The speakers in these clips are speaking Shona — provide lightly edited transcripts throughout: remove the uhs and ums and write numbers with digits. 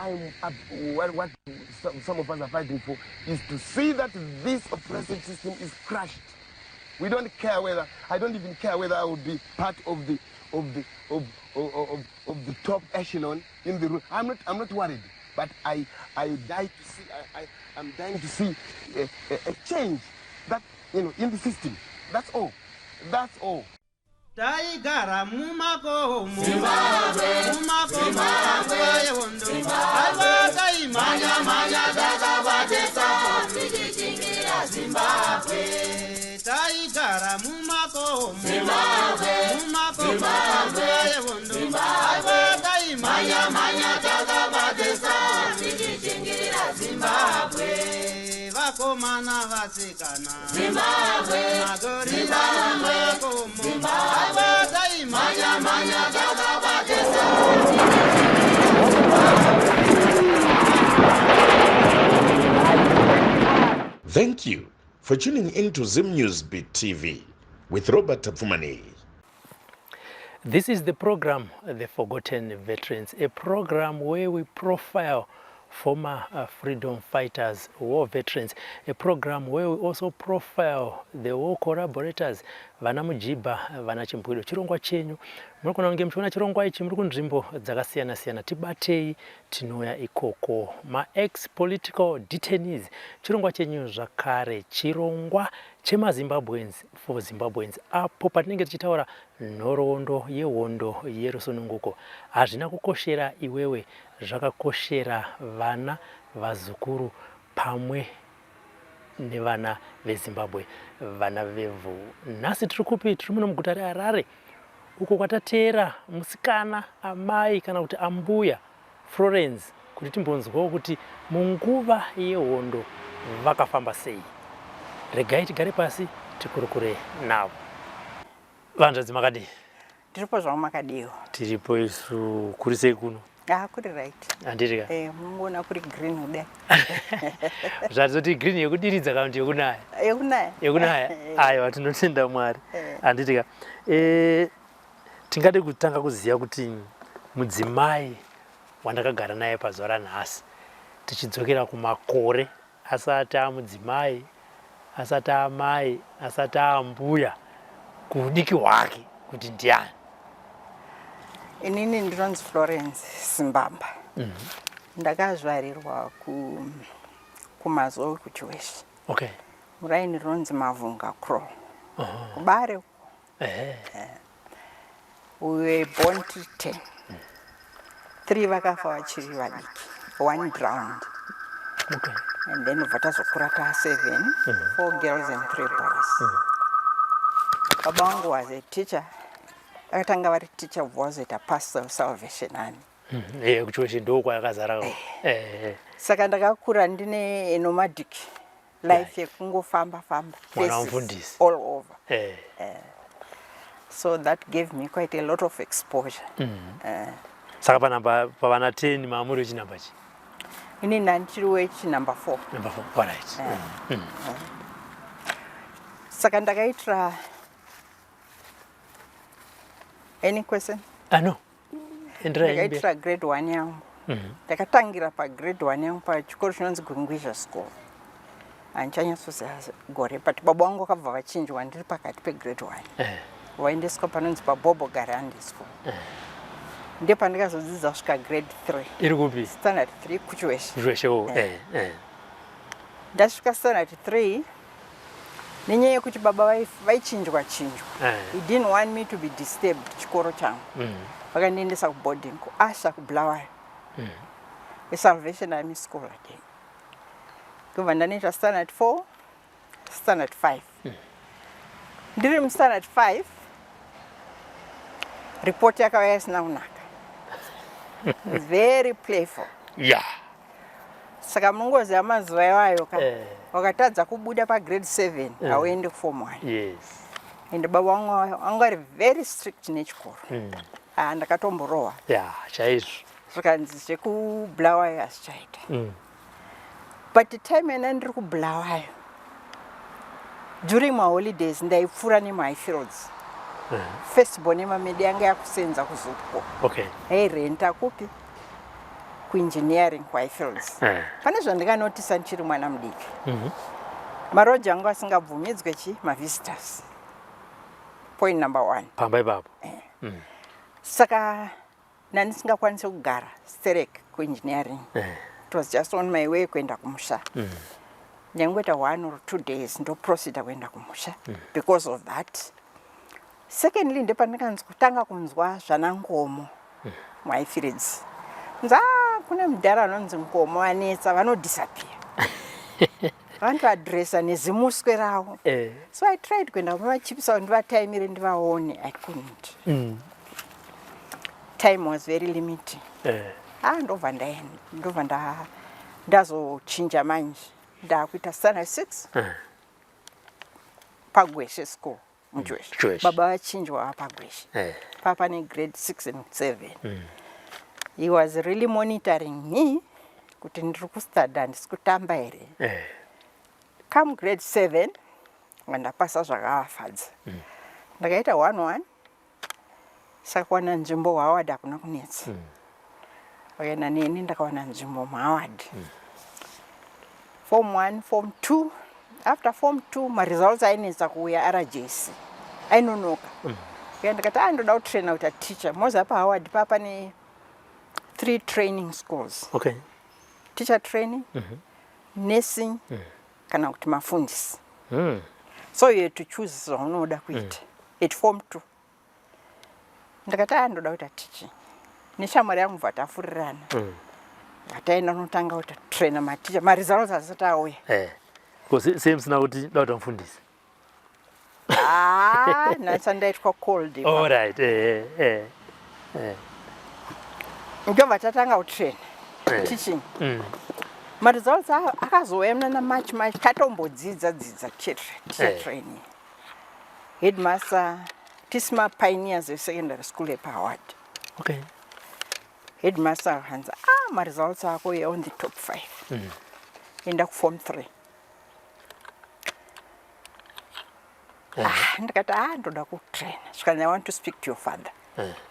I'm up, what some of us are fighting for is to see that this oppressive system is crushed. We don't care whether, I don't even care whether I will be part of the of the of of, of, of the top echelon in the room. I'm not worried, but I die to see I'm dying to see a change that in the system. That's all. That's all. Taigara mumakomo, mumakomo nguva yehondo. Aiwa, taimhanya-mhanya takabatesa tichichingira Zimbabwe. Taigara mumakomo, mumakomo nguva yehondo. Aiwa, taimhanya-mhanya takabatesa tichichingira Zimbabwe. Vakomana, vasikana, Zimbabwe, magorila mumakomo. Aiwa, taimhanya-mhanya takabatesa. Thank you for tuning in to Zim News Beat TV with Robert Tafumani. This is the program, The Forgotten Veterans, a program where we profile former freedom fighters, war veterans, a program where we also profile the war collaborators, vana Mujibha, vana Chimbwido. Chirongwa chenyu, munogona kunge muchiona chirongwa ichi muri kunzvimbo dzakasiyana-siyana. Tibatei, tinouya ikoko. Ma-ex political detainees, chirongwa chenyu zvakare, chirongwa chemaZimbabweans for Zimbabweans, apo patinenge tichitaura nhoroondo yehondo yerusununguko. Hazvina kukoshera iwewe, zvakakoshera vana, vazukuru pamwe nevana veZimbabwe, vana vevhu. Nhasi tiri kupi? Tiri muno muguta reHarare, uko kwatateera musikana, amai kana kuti Ambuya Florence, kuti timbonzwawo kuti munguva yehondo vakafamba sei. Regai tigare pasi tikurukure navo. Vanzvadzi, makadii? Tiripo zvavo, makadiwo? Tiripo isu. Kuri sei kuno? Ah, kuri right. Handiti ka? Eh, mungoona kuri green kudai. Zvatizoti green yekudiridza kana kuti yekunaya? Yekunaya. Yekunaya. Aiwa, tinotenda Mwari. Handiti ka? Tingade kutanga kuziva kuti mudzimai wandakagara naye pazuva ranhasi, tichidzokera kumakore asati amudzimai, asati amai, asati ambuya, kuudiki hwake, kuti ndiani? Inini ndinonzi Florence Zimbamba. Ndakazvarirwa kuMazowe, kuChiweshe, muraini rinonzi Mavhunga Crawl, kuBare. We were born to 10. Three vakafa vachiri vadiki, one drowned, and then ubva tazokura taa seven, four girls and three boys. Baba vangu was a teacher. Akatanga vari teacher, ubva wazoita pastor of Salvation Army. KuChiweshe ndo kwayakazara. Saka ndakakura ndine nomadic life yekungofamba famba, Mwana places wamufundisi. all over. So that gave me quite a lot of exposure. Saka panamba pavana 10 maamuri wechinamba chi? Ini ndandiri wechinumber 4. Number 4, alright. Saka ndakaitira, any question? Ah, no, enderai mberi. Ndakaitira grade 1 yangu. Ndakatangira pagrade 1 yangu pachikoro chinonzi Gwingwizha School. Handichanyatsoziva gore, but baba vangu vakabva vachinjwa ndiri pakati pegrade 1, vaendeswa panonzi paBobo Garandi School. Ndepandikazodzidza kusvika grade 3. Iri kupi? Standard 3 kuChiweshe. KuChiweshewo. Ndasvika standard 3, nenyaya yekuti baba vaichinjwa chinjwa, he didn't want me to be disturbed chikoro changu, vakandiendesa kuboarding kuAsha, kuBulawayo, eSalvation Army School again. Ndobva ndanoita standard 4, standard 5. Ndiri mustandard 5, report yakauya isina kunaka. Very playful. Saka mungoziva mazuva iwayo ka, wakatadza kubuda pagrade 7, hauendi kuform 1. Ende baba vangu vanga vari very strict nechikoro. Ah, ndakatomborohwa. Ya, chaizvo. Zvikanzi zvekuBulawayo hazvichaita. But time yana ndiri kuBulawayo, during maholidays ndaipfuura nemuHighfields. First born yemamedi yanga yakusenza kuZUPCO. Airenta kupi? Kuengineering kuHighfields. Eh. Pane zvandikanotisa ndichiri mwana mudiki. Maroja angu asingabvumidzwe chi mavisitors. Point number one. Pamba ipapo. Saka ndandisingakwanisi kugara sterek kuengineering. It was just on my way kuenda kumusha. Ndangoita 1 or 2 days ndoproceda kuenda kumusha because of that. Secondly, ndepandikanzotanga kunzwa zvanaNkomo muHighfields. Nzi a kune mudhara anonzi Nkomo anetsa, vanodisappear, vanotoadresa nezimuswe ravo. So I tried kuenda kumachipisa kuti ndivataimire ndivaone. I couldn't. Time was very limiting. Ah, ndobva ndaenda, ndobva ndazochinja manje, ndakuita standard six paGweshe School muChiweshe. Chiweshe. Baba vachinjwa paGweshe. Papa negrade six and seven. He was really monitoring me kuti ndiri kustadha, handisi kutamba here. Come grade seven, ndapasa zvakavafadza. Ndakaita one one. Saka kuwana nzvimbo Howard hakuna kunetsa. Vakaenda neni, ndakawana nzvimbo muHoward. Form one, form two. After form two, maresults ainetsa kuuya, RJC ainonoka. Uya ndikati, a ndoda kutraina kuita teacher. Moza paHoward paa pane three training schools: teacher training, nursing kana kuti mafundisi. So you had to choose zvaunoda kuita. At form two ndikati, a ndoda kuita teaching. Neshamwari yangu bva tafurirana, hataenda unotanga kuita traina maticha, maresults asati auya. Ko sei musina kuti da kuita mufundisi? Ah, nhasi ndaitwa cold ipapo. All right. Eh. Ndobva tatanga kutraina teaching. Maresults akazouya muna March. March tatombodzidza dzidza teacher training. Headmaster, tisi mapioneers esecondary school epaHoward. Headmaster hanzi, ah, maresults ako, you're on the top five, enda kuform three. Ah, ndikati, ah, ndoda kutraina. Svikani, "I want to speak to your father."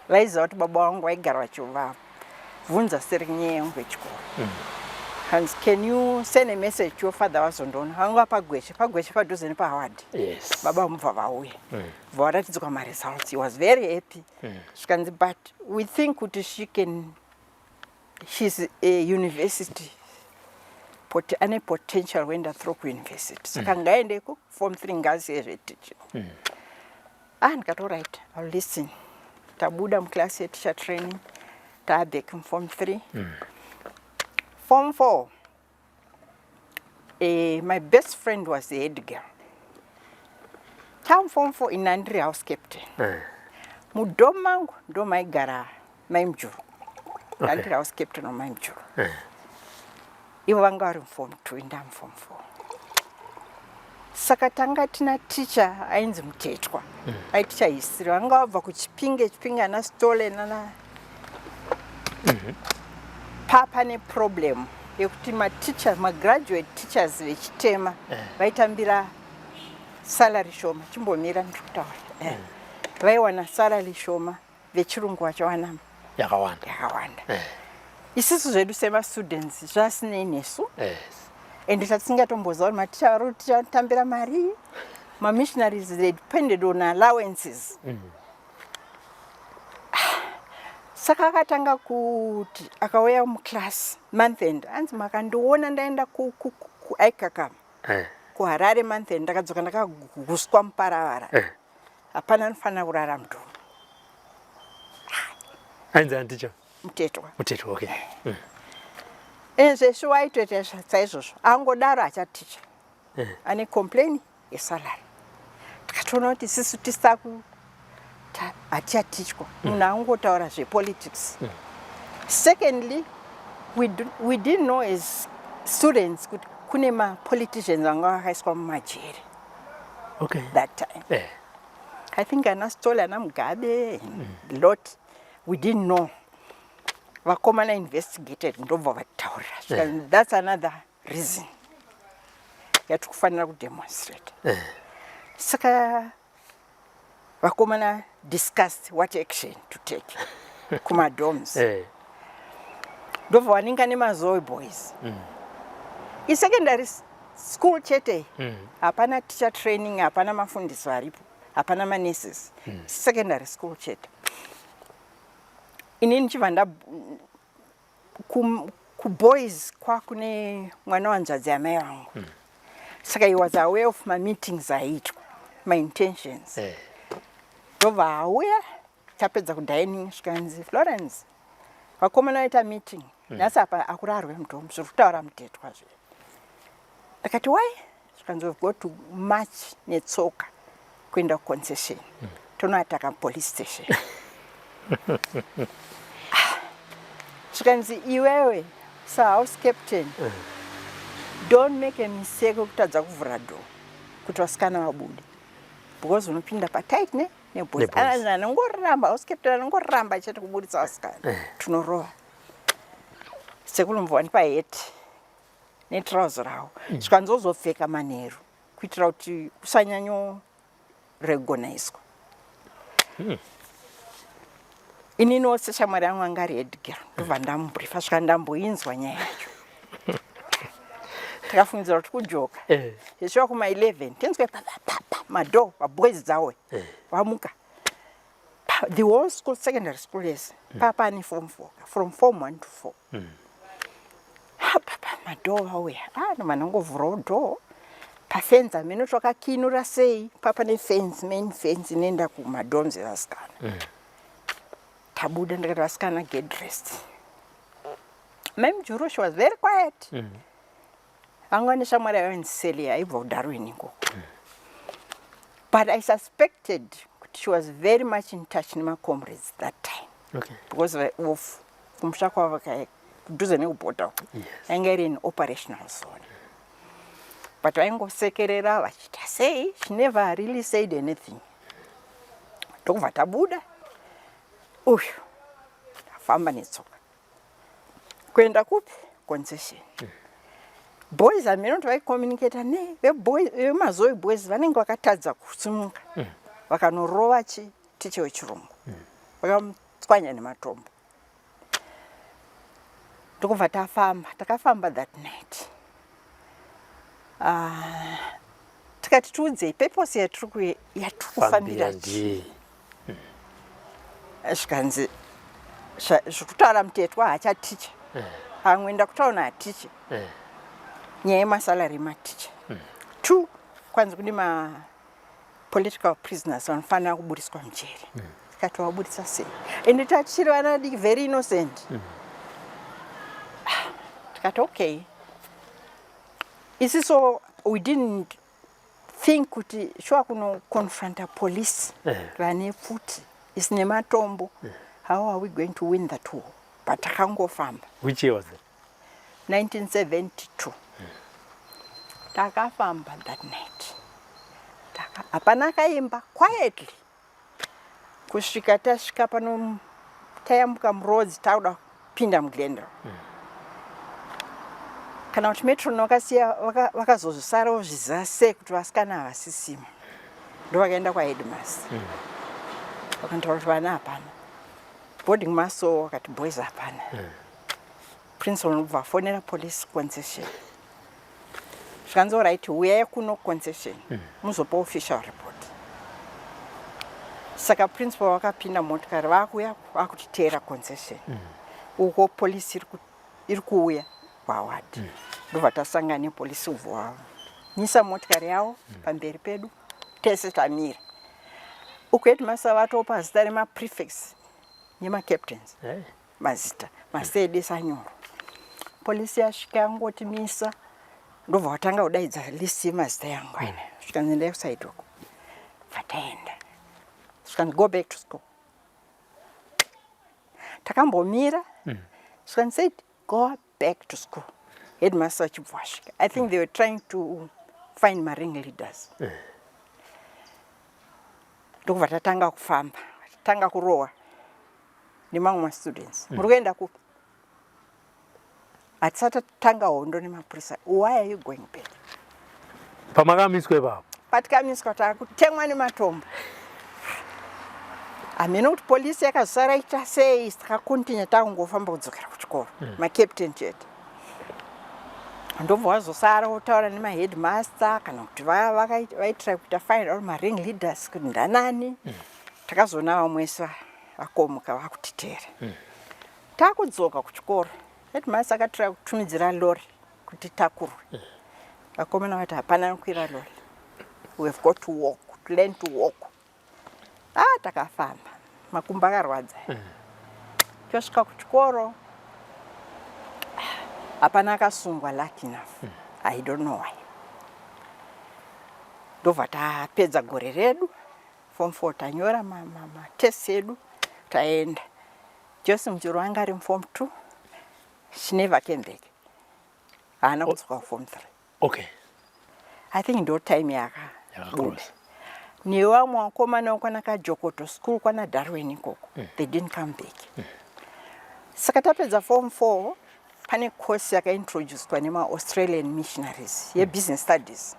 Vaiziva kuti baba vangu vaigara vachivabvunza seri nyaya yangu yechikoro. Hanzi, "Can you send a message to your father vazondoona?" Vanga paGweshe, paGweshe padhuze nepaHoward. Baba vamubva vauya, bva varatidzwa maresults. He was very happy. Zvikanzi, "But we think kuti she's a university pot, ane potential kuenda through kuuniversity, saka ngaendeko form three, ngaziye zveteaching." Ah, ndikati, "Alright, I'll listen." Tabuda muclass yeteacher training, taaback muform three. Form four, my best friend was the head girl. Tamuform four, ina ndiri house captain. Mudom mangu ndo maigara Mai Mujuru. Ndandiri house captain wamai Mujuru. Ivo vanga vari muform two, indamuform four. Saka tanga tina ticha ainzi Mutetwa, aiticha history. Vanga vabva kuChipinge, Chipinge ana Stole nana. Papa neproblem yekuti maticha, magraduate teachers vechitema vaitambira salary shoma. Chimbomira, ndiri kutaura. Vaiwana salary shoma, vechirungu vachiwana yakawanda. Yakawanda. Isusu zvedu semastudents zvasinei nesu. Ende tatingatomboziva kuti maticha vari kutambira mari. Mamissionaries, they depended on allowances. Saka akatanga kuti akauya muclass month end, anzi, "Makandiona ndaenda kuAICACAM kuHarare month end, ndakadzoka ndakaguswa muparavara. Hapana anofanira kurara mudom." Ainzi ani ticha? Mutetwa. Mutetwa, okay. Ezveshe waitoita saizvozvo, angodaro achaticha ane complain yesalary. Tikatoona kuti isisu tisaku hatichatichwa, munhu angotaura zvepolitics. Secondly, we didn't know as students kuti kune mapoliticians vanga vakaiswa mumajeri that time. I think ana Stole, ana Mugabe, lot. We didn't know. Vakomana investigated, ndobva vatitaurira. That's another reason yatiri kufanira kudemonstrate. Saka vakomana discussed what action to take kumadoms. Ndobva waninga nemaZoe boys. Isecondary school chete. Hapana teacher training, hapana mafundisi varipo, hapana manurses. Secondary school chete. Inini ndichibva nda kuboys kwakune mwana wanzvadzi yamai vangu. Saka he was aware of mameetings aiitwa, my intentions. Ndobva auya tapedza kudining, zvikanzi, "Florence, vakomana vaita meeting nhasi apa, akurarwe mutombo, zviri kutaura Mutetwa zve." Ndakati, "Why?" Zvikanzi, "We've got to march netsoka kuenda kuconcession, tonoataka police station." Ah, zvikanzi, "Iwewe sahouse captain, don't make a mistake wekutadza kuvhura door kuti vasikana vabude, because unopinda patight ne neboys." Neboys. Anongoramba house captain, anongoramba chete kuburitsa vasikana, tinorova. Sekuru wandipa heti netrauzi ravo, zvikanzi ozopfeka manheru kuitira kuti usanyanyoregonaiswa. Ininiwo seshamwari yangu anga ari head girl, ndobva ndamubriefa, svika ndamboinzwa nyaya yacho. Takafungidzira kuti kujoka. Zvichiva kuma11, tinzwe papapapa madoor, vaboys dzawe vamuka. The whole school, secondary school yese, papane form four, from form one to four. Papa madoor vauya. Ah, ndobva ndangovhurawo door pafenzi, hameno twakakinura sei, papa nefenzi, main fence inoenda kumadorms evasikana. Tabuda, ndikati, "Vasikana, get dressed." Mai Mujuru, she was very quiet. Vanga neshamwari yainzi Celia, aibva kuDarwin ikoko, but I suspected kuti she was very much in touch nemacomrades that time because of kumusha kwavo kudhuze nekubhodha uko. Ainge iri in operational zone, but vaingosekerera vachiita sei. She never really said anything. Ndokubva tabuda uyu, tafamba netsoka kuenda kupi? Concession. Boys, hameno kuti vaicommunicata nei, vemaZoe boys vanenge vakatadza kusimuka, vakanorova chitiche wechirungu, vakamutswanya nematombo. Ndokubva tafamba, takafamba that night. Ah, tikati, "Tiudzei purpose yatiri Fambira kufambira chii?" Ndii? Zvikanzi, "Zvekutaura Mutetwa haachaticha, pamwe kutaona hatiche nyaya yemasalary ematicha. Two, kwanzi kune mapolitical prisoners vanofanira kuburiswa mujeri." Tikati, "Vabudisa sei?" Ende tachiri vana diki, very innocent. Ah, tikati, "Okay." Isiso we didn't think kuti sure kunoconfronta police vane pfuti isine matombo, how are we going to win that war? But takangofamba. Which year was it? 1972. Takafamba that night. Hapana akaimba, quietly kusvika tasvika pano, tayambuka murodzi, takuda kupinda muGlendale. Kana kuti matron vakasiya vakazozvisarawo zviziva sei kuti vasikana havasisimo. Ndo vakaenda kwaheadmaster, vakantaura kuti vana hapana. Boarding master wakati boys hapana. Principal unobva afonera police concession, zvikanzi, "Alright, uyai kuno concession, muzopa official report." Saka principal vakapinda motikari, vakuuya, vakutiteera concession uko polisi iri kuuya kwawadi. Ndobva tasangana nepolisi, ubva wamisa motikari yavo pamberi pedu tese tamira uku. Headmaster vatopa zita remaprefects nemacaptains, mazita, mazita edu ese anyorwa. Polisi yasvika, yangoti misa, ndobva watanga kudaidza list yemazita yangu aina. Zvikanzi, "Endai kuside uko." Bva taenda, zvikanzi, "Go back to school." Takambomira, zvikanzi, said, "Go back to school." Headmaster achibva wasvika. I think they were trying to find maring leaders. Ndokubva tatanga kufamba, tatanga kurohwa nemamwe mastudents. "Muri kuenda kupi? Hatisati tatanga hondo nemapurisa. Why are you going back?" Pamakamiswa ipapo? Patikamiswa, takutemwa nematombo. Hameno kuti polisi yakazosara ita sei, takakontinya takungofamba kudzokera kuchikoro. Macaptain chete ndobva wazosara wotaura nemaheadmaster kana kuti vaitira kuita find out maring leaders kuti ndanani. Takazoona vamwe vese vakomuka vakutiteera. Takudzoka kuchikoro, headmaster akatira kutumidzira lori kuti takurwe. Vakomana vati hapana anokwira lori, we have got to walk, to learn to walk. Ah, takafamba, makumbo akarwadza. Tosvika kuchikoro, hapana akasungwa, lucky enough. I don't know why. Ndobva tapedza gore redu form 4, tanyora matest edu, taenda. Jose Mujuru anga ari muform 2. She never came back, haana kudzoka kuform 3. I think ndo time yakabuda. Yakacross. Nevamwe vakomana kwana Kajokoto school, kwana Darwin ikoko, they didn't come back. Saka tapedza form 4, pane course yakaintroducwa nemaAustralian missionaries yebusiness studies.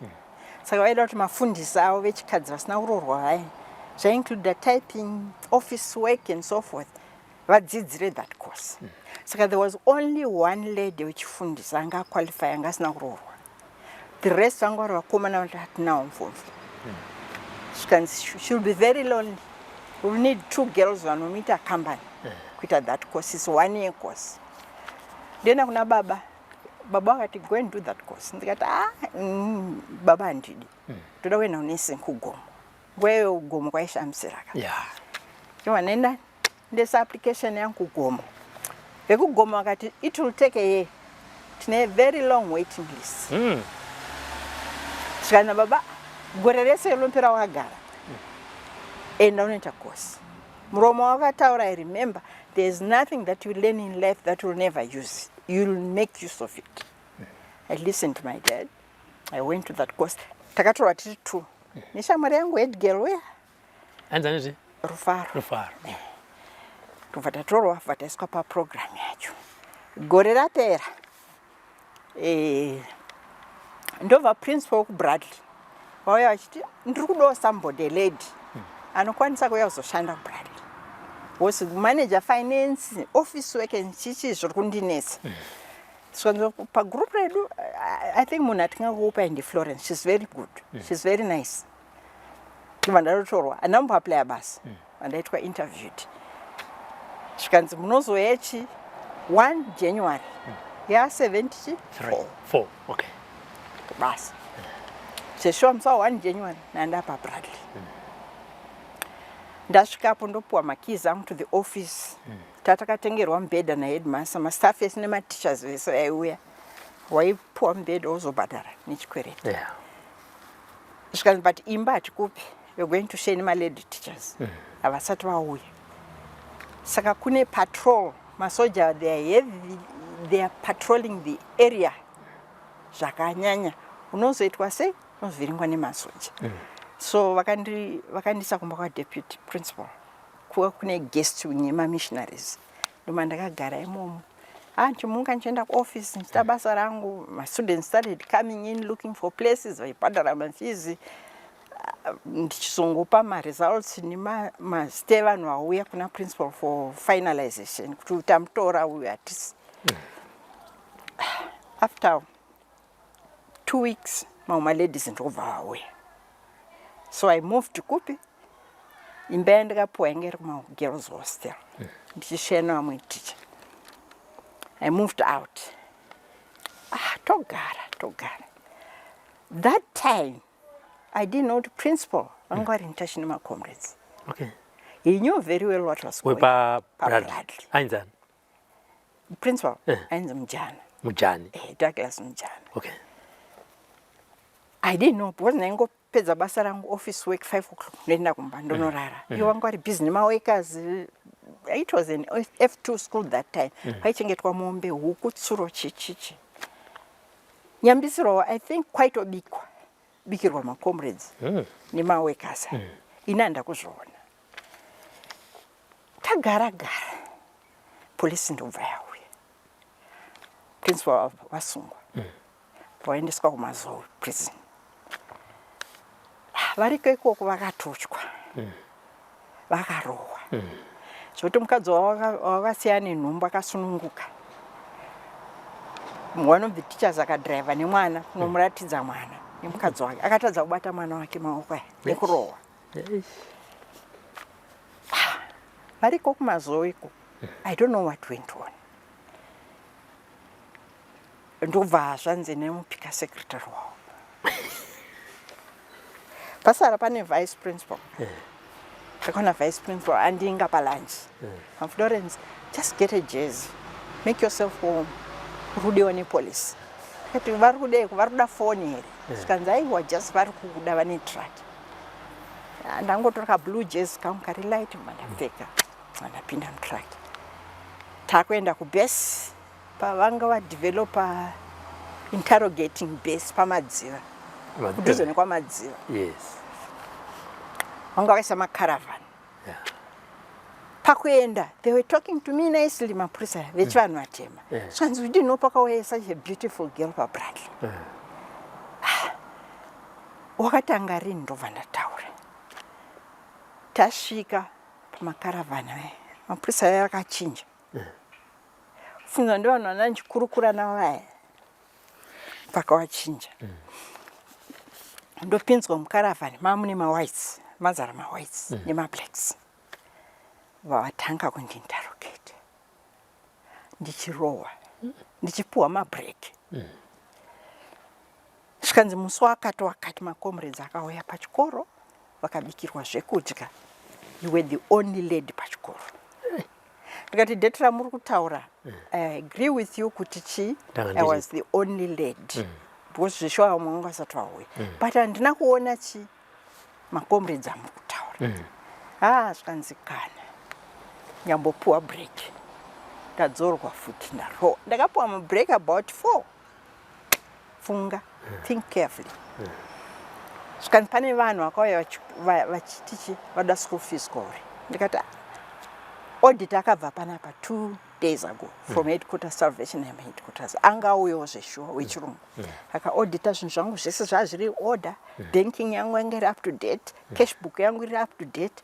Saka vaida kuti mafundisi avo vechikadzi vasina kuroorwa, vai zvaincluda typing, office work and so forth, vadzidzire that course. Saka there was only one lady wechifundisi anga aqualify, anga asina kuroorwa. The rest vanga vari vakomana vati hatinawo muform 4. Zvikanzi she'll be very lonely, we'll need two girls vanomuita company kuita that course. Is one year course. Ndoenda kuna baba, baba vakati, "Go and do that course." Ndikati, "Ah, baba, handidi, ndoda kuenda kunursing kuGomo." Nguva iyoyo kuGomo kwaishamisira ka. Ndobva ndaenda ndesa application yangu kuGomo. VekuGomo vakati it will take a year, tine very long waiting list. Svikana baba, gore rese rinopera wakagara, enda unoita course. Muromo wakataura. I remember, there is nothing that you learn in life that you'll never use, you'll make use of it. I listened to my dad, I went to that course. Takatorwa tiri two neshamwari yangu, head girl uya. Anzanizvi? Rufaro. Rufaro. Tobva tatorwa, bva taiswa paprogram yacho. Gore rapera, ndobva principal wekuBradley vauya vachiti, "Ndiri kudawo somebody, a lady anokwanisa kuuya kuzoshanda kuBradley because manager finance, office work and chichi zviri kundinetsa." Saka pagroup redu, I think munhu atingangokupai ndiFlorence. She's very good, she's very nice. Ndobva ndatotorwa, handina kumboapplya basa, vandaitwa interviewed. Zvikanzi munozouya chi 1 January ya74. Four, okay. Basa zveshuwa, musi wa1 January nandapa Bradley. Ndasvikapo, ndopuwa makeys angu to the office. Tatakatengerwa mubhedha naheadmaster. Mastaff ese nemateachers vese vaiuya waipuwa mubhedha, wozobhadhara nechikwereti. Zvikanzi, "But imba hatikupi, we're going to share nemalady teachers, havasati vauya." Saka kune patrol, masoja, they are heavy, they are patrolling the area zvakanyanya. Unozoitwa sei? Unovhiringwa nemasoja. So vakandiisa kumba kwadeputy principal, kuva kune guest wing yemamissionaries. Ndoma ndakagara imomo. Ah, ndichimuka ndichienda kuoffice, ndichiita basa rangu. Mastudents started coming in looking for places, vaibhadhara mafees. Ndichizongopa maresults nemazita evanhu vauya kuna principal for finalization kuti tamutora uyu, hatisi. After 2 weeks, mamwe maladies ndobva vauya. So I moved kupi? Imba yandikapiwa yange iri kumagirls hostel, ndichishare nevamwe teacher. I moved out. Ah, togara togara. That time I didn't know kuti principal vanga vari in touch nemacomrades. He knew very well what was going. Wepa Bradley. Bradley ainzani? Principal ainzi Mujana. Mujani. Douglas Mujana. I didn't know because ndaingopedza basa rangu, office work, 5 o'clock ndoenda kumba, ndonorara. Ivo vanga vari busy nemaworkers. It was an F2 school that time, paichengetwa mombe, huku, tsuro, chichichi. Nyambisiro, I think kwaitobikwa bikirwa macomrades nemaworkers. Ini handakuzviona. Tagara gara, polisi ndobva yauya, principal vasungwa, vaendeswa kuMazowe prison. Variko ikoko vakatochwa, vakarohwa. Zvekuti mukadzi wavakasiya nenhumbu akasununguka. One of the teachers akadhiraivha nemwana kunomuratidza mwana nemukadzi wake, akatadza kubata mwana wake maoko aya nekurohwa. Variko kumazowe iko, I don't know what went on. Ndobva zvanzi nemupika secretary wavo pasara pane vice principal. Ndakaona vice principal andinga palunch. Florence, just get a jersey, make yourself warm, uri kudiwa nepolice. Kati vari kudei? Vari kuda foni here? Zvikanzi aiwa, just vari kukuda, vane truck. Ndangotora kablue jersey kangu kari light, ndapfeka, ndapinda mutruck, takuenda kubase pavanga vadevelopa interrogating base paMadziva, kudhuze nekwaMadziva. Vanga vakaisa macaravan. Pakuenda they were talking to me nicely, mapurisa vechivanhu vatema. Zvanzi, "We didn't know pakauya such a beautiful girl paBradley." Wakatanga rini? Ndobva ndataura. Tasvika pamakaravhani aya, mapurisa aya akachinja funga, ndivanhu vana ndichikurukura navo vaya. Pakawachinja, ndopinzwa mukaravhani mamune mawhites, mazara mawhites nemablacks. Vavatanga kundiinterrogate ndichirohwa, ndichipuhwa mabreak. Zvikanzi musi wakati wakati macomrades akauya pachikoro, vakabikirwa zvekudya, you were the only lady pachikoro. Ndikati date ramuri kutaura, I agree with you kuti chi Ndanga I was the only lady because zveshuwa vamwe vanga vasati vauya, but handina kuona chi macomrades amuri kutaura. Ah, zvikanzi kana nyambopuwa break, ndadzorwa futi, ndarohwa. Ndakapuwa mabreak about four. Funga, think carefully. Zvikanzi pane vanhu vakauya vachiti chi vada school fees kwauri. Ndikati, "Ah, audit akabva panapa 2 days ago from headquarters, Salvation Army headquarters, anga auyawo zveshuwa wechirungu, akaaudita zvinhu zvangu zvese, zvazviri order, banking yangu yanga iri up to date, cash book yangu iri up to date,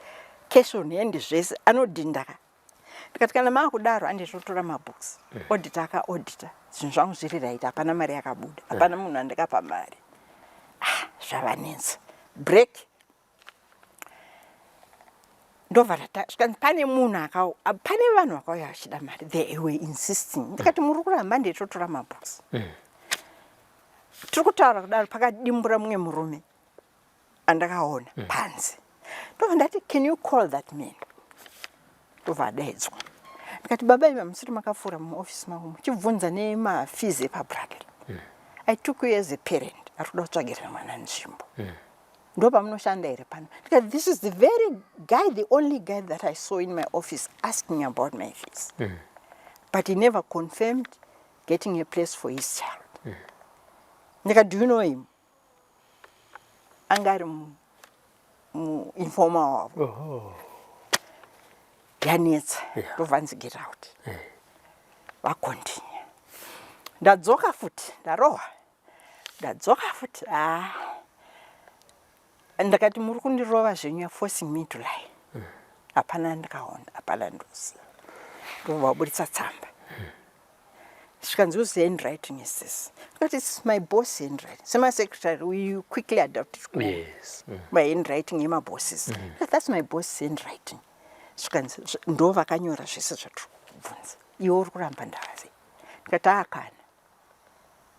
cash on hand, zvese anodhinda ka." Ndikati kana maakudaro anditotora mabooks. Auditor akaaudita zvinhu zvangu zviri right, hapana mari yakabuda, hapana munhu andakapa mari. Ah, zvavanetsa. Break, ndobva zvikanzi pane munhu pane vanhu vakauya vachida mari, they were insisting. Ndikati muri kuramba, nditotora mabooks. Tiri kutaura kudaro, pakadimbura mumwe murume andakaona panze. Ndobva ndati, "Can you call that man?" Ndobva adaidzwa. Ndikati, "Baba imi hamusiri makapfuura muofisi mangu muchibvunza nemafees epaBradley? I took you as a parent ari kuda kutsvagirira mwana nzvimbo. Ndo pamunoshanda here pano?" Ndikati, "This is the very guy, the only guy that I saw in my office asking about my fees, but he never confirmed getting a place for his child." Ndikati, "Do you know him?" Anga ari muinformer wavo. Yanetsa. Ndobva nzi, "Get out." Vacontinue. Ndadzoka futi, ndarohwa, ndadzoka futi. Ah, ndakati muri kundirova zvenyu, you're forcing me to lie. Hapana ndikaona, hapana ndoziva. Ndobva vaburitsa tsamba. Zvikanzi, "Whose handwriting is this?" Ndikati, "It's my boss handwriting." Semasecretary we quickly adopted my handwriting yemabosses. "That's my boss handwriting." Zvikanzi, "Ndo vakanyora zvese zvatiri kubvunza, iwe uri kuramba ndava sei?" Ndikati, "Akana,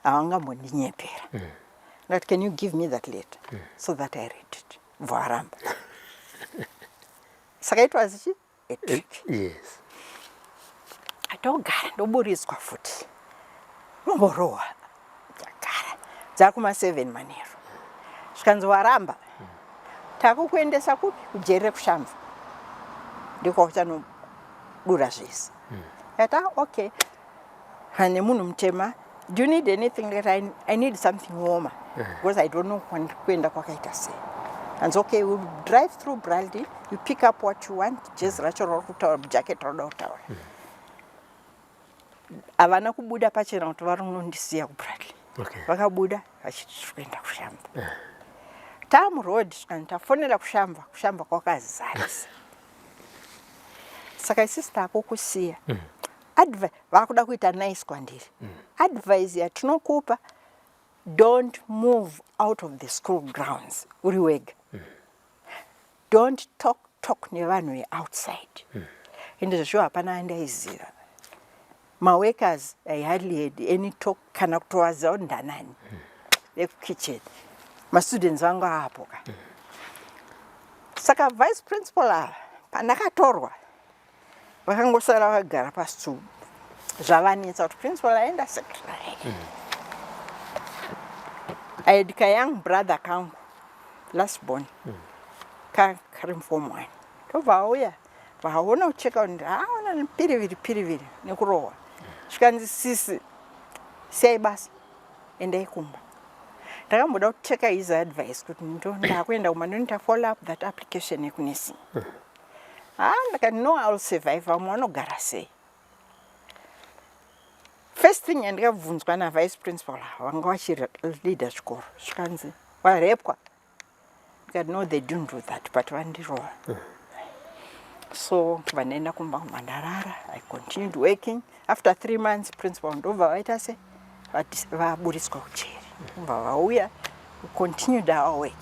havangambondinyepera." Ndikati, "Can you give me that letter so that I read it?" Bva varamba. Saka it was chi a trick. Atogara, ndoburitswa futi, nomborohwa. Ndagara dzakuma7 manheru. Zvikanzi, "Waramba, takukuendesa kupi? Kujeri rekuShamva, ndiko uchanodura zvese." Ndikati, "Ah, okay." Hane munhu mutema, "Do you need anything?" Ndikati, I need something warmer because I don't know kwandiri kuenda kwakaita sei." Hanzi, "Okay, we'll drive through Bradley, you pick up what you want, jezi racho rauri kutaura, jacket rauda kutaura." Havana kubuda pachena kuti vari kunondisiya kuBradley. Vakabuda vachiti tiri kuenda kuShamva. Taamuroad, zvikanzi tafonera kuShamva, kuShamva kwakazarisa. Saka isusu takukusiya. Vakuda kuita nice kwandiri. Advice yatinokupa, don't move out of the school grounds uri wega. Don't talk nevanhu veoutside. Ende zveshuwa hapana andaiziva. Maworkers, I hardly had any talk kana kutovaziva kuti ndanani vekukitchen. Mastudents vangu aapo ka. Saka vice principal ava, pandakatorwa, vakangosara vakagara pastool, zvavanetsa kuti principal aenda, secretary. I had kayoung brother kangu, last born, kari muform one. Ndobva auya, vaona kucheka kuti aona piriviri piriviri nekurohwa. Zvikanzi, "Sisi, siyai basa, endai kumba." Ndakamboda kuteka his advice kuti ndakuenda kumba, ndinoita follow up that application yekunursing. Ah, ndakati, "No, I will survive. Vamwe vanogara sei?" First thing yandikabvunzwa navice principal ava vanga vachileada chikoro, zvikanzi, "Warepwa?" Ndikati, "No, they didn't do that, but vandirova." So vandaenda kumba, kumba ndarara. I continued working. After 3 months, principal ndobva vaita se vaburitswa kujeri, ndobva vauya. We continued our work.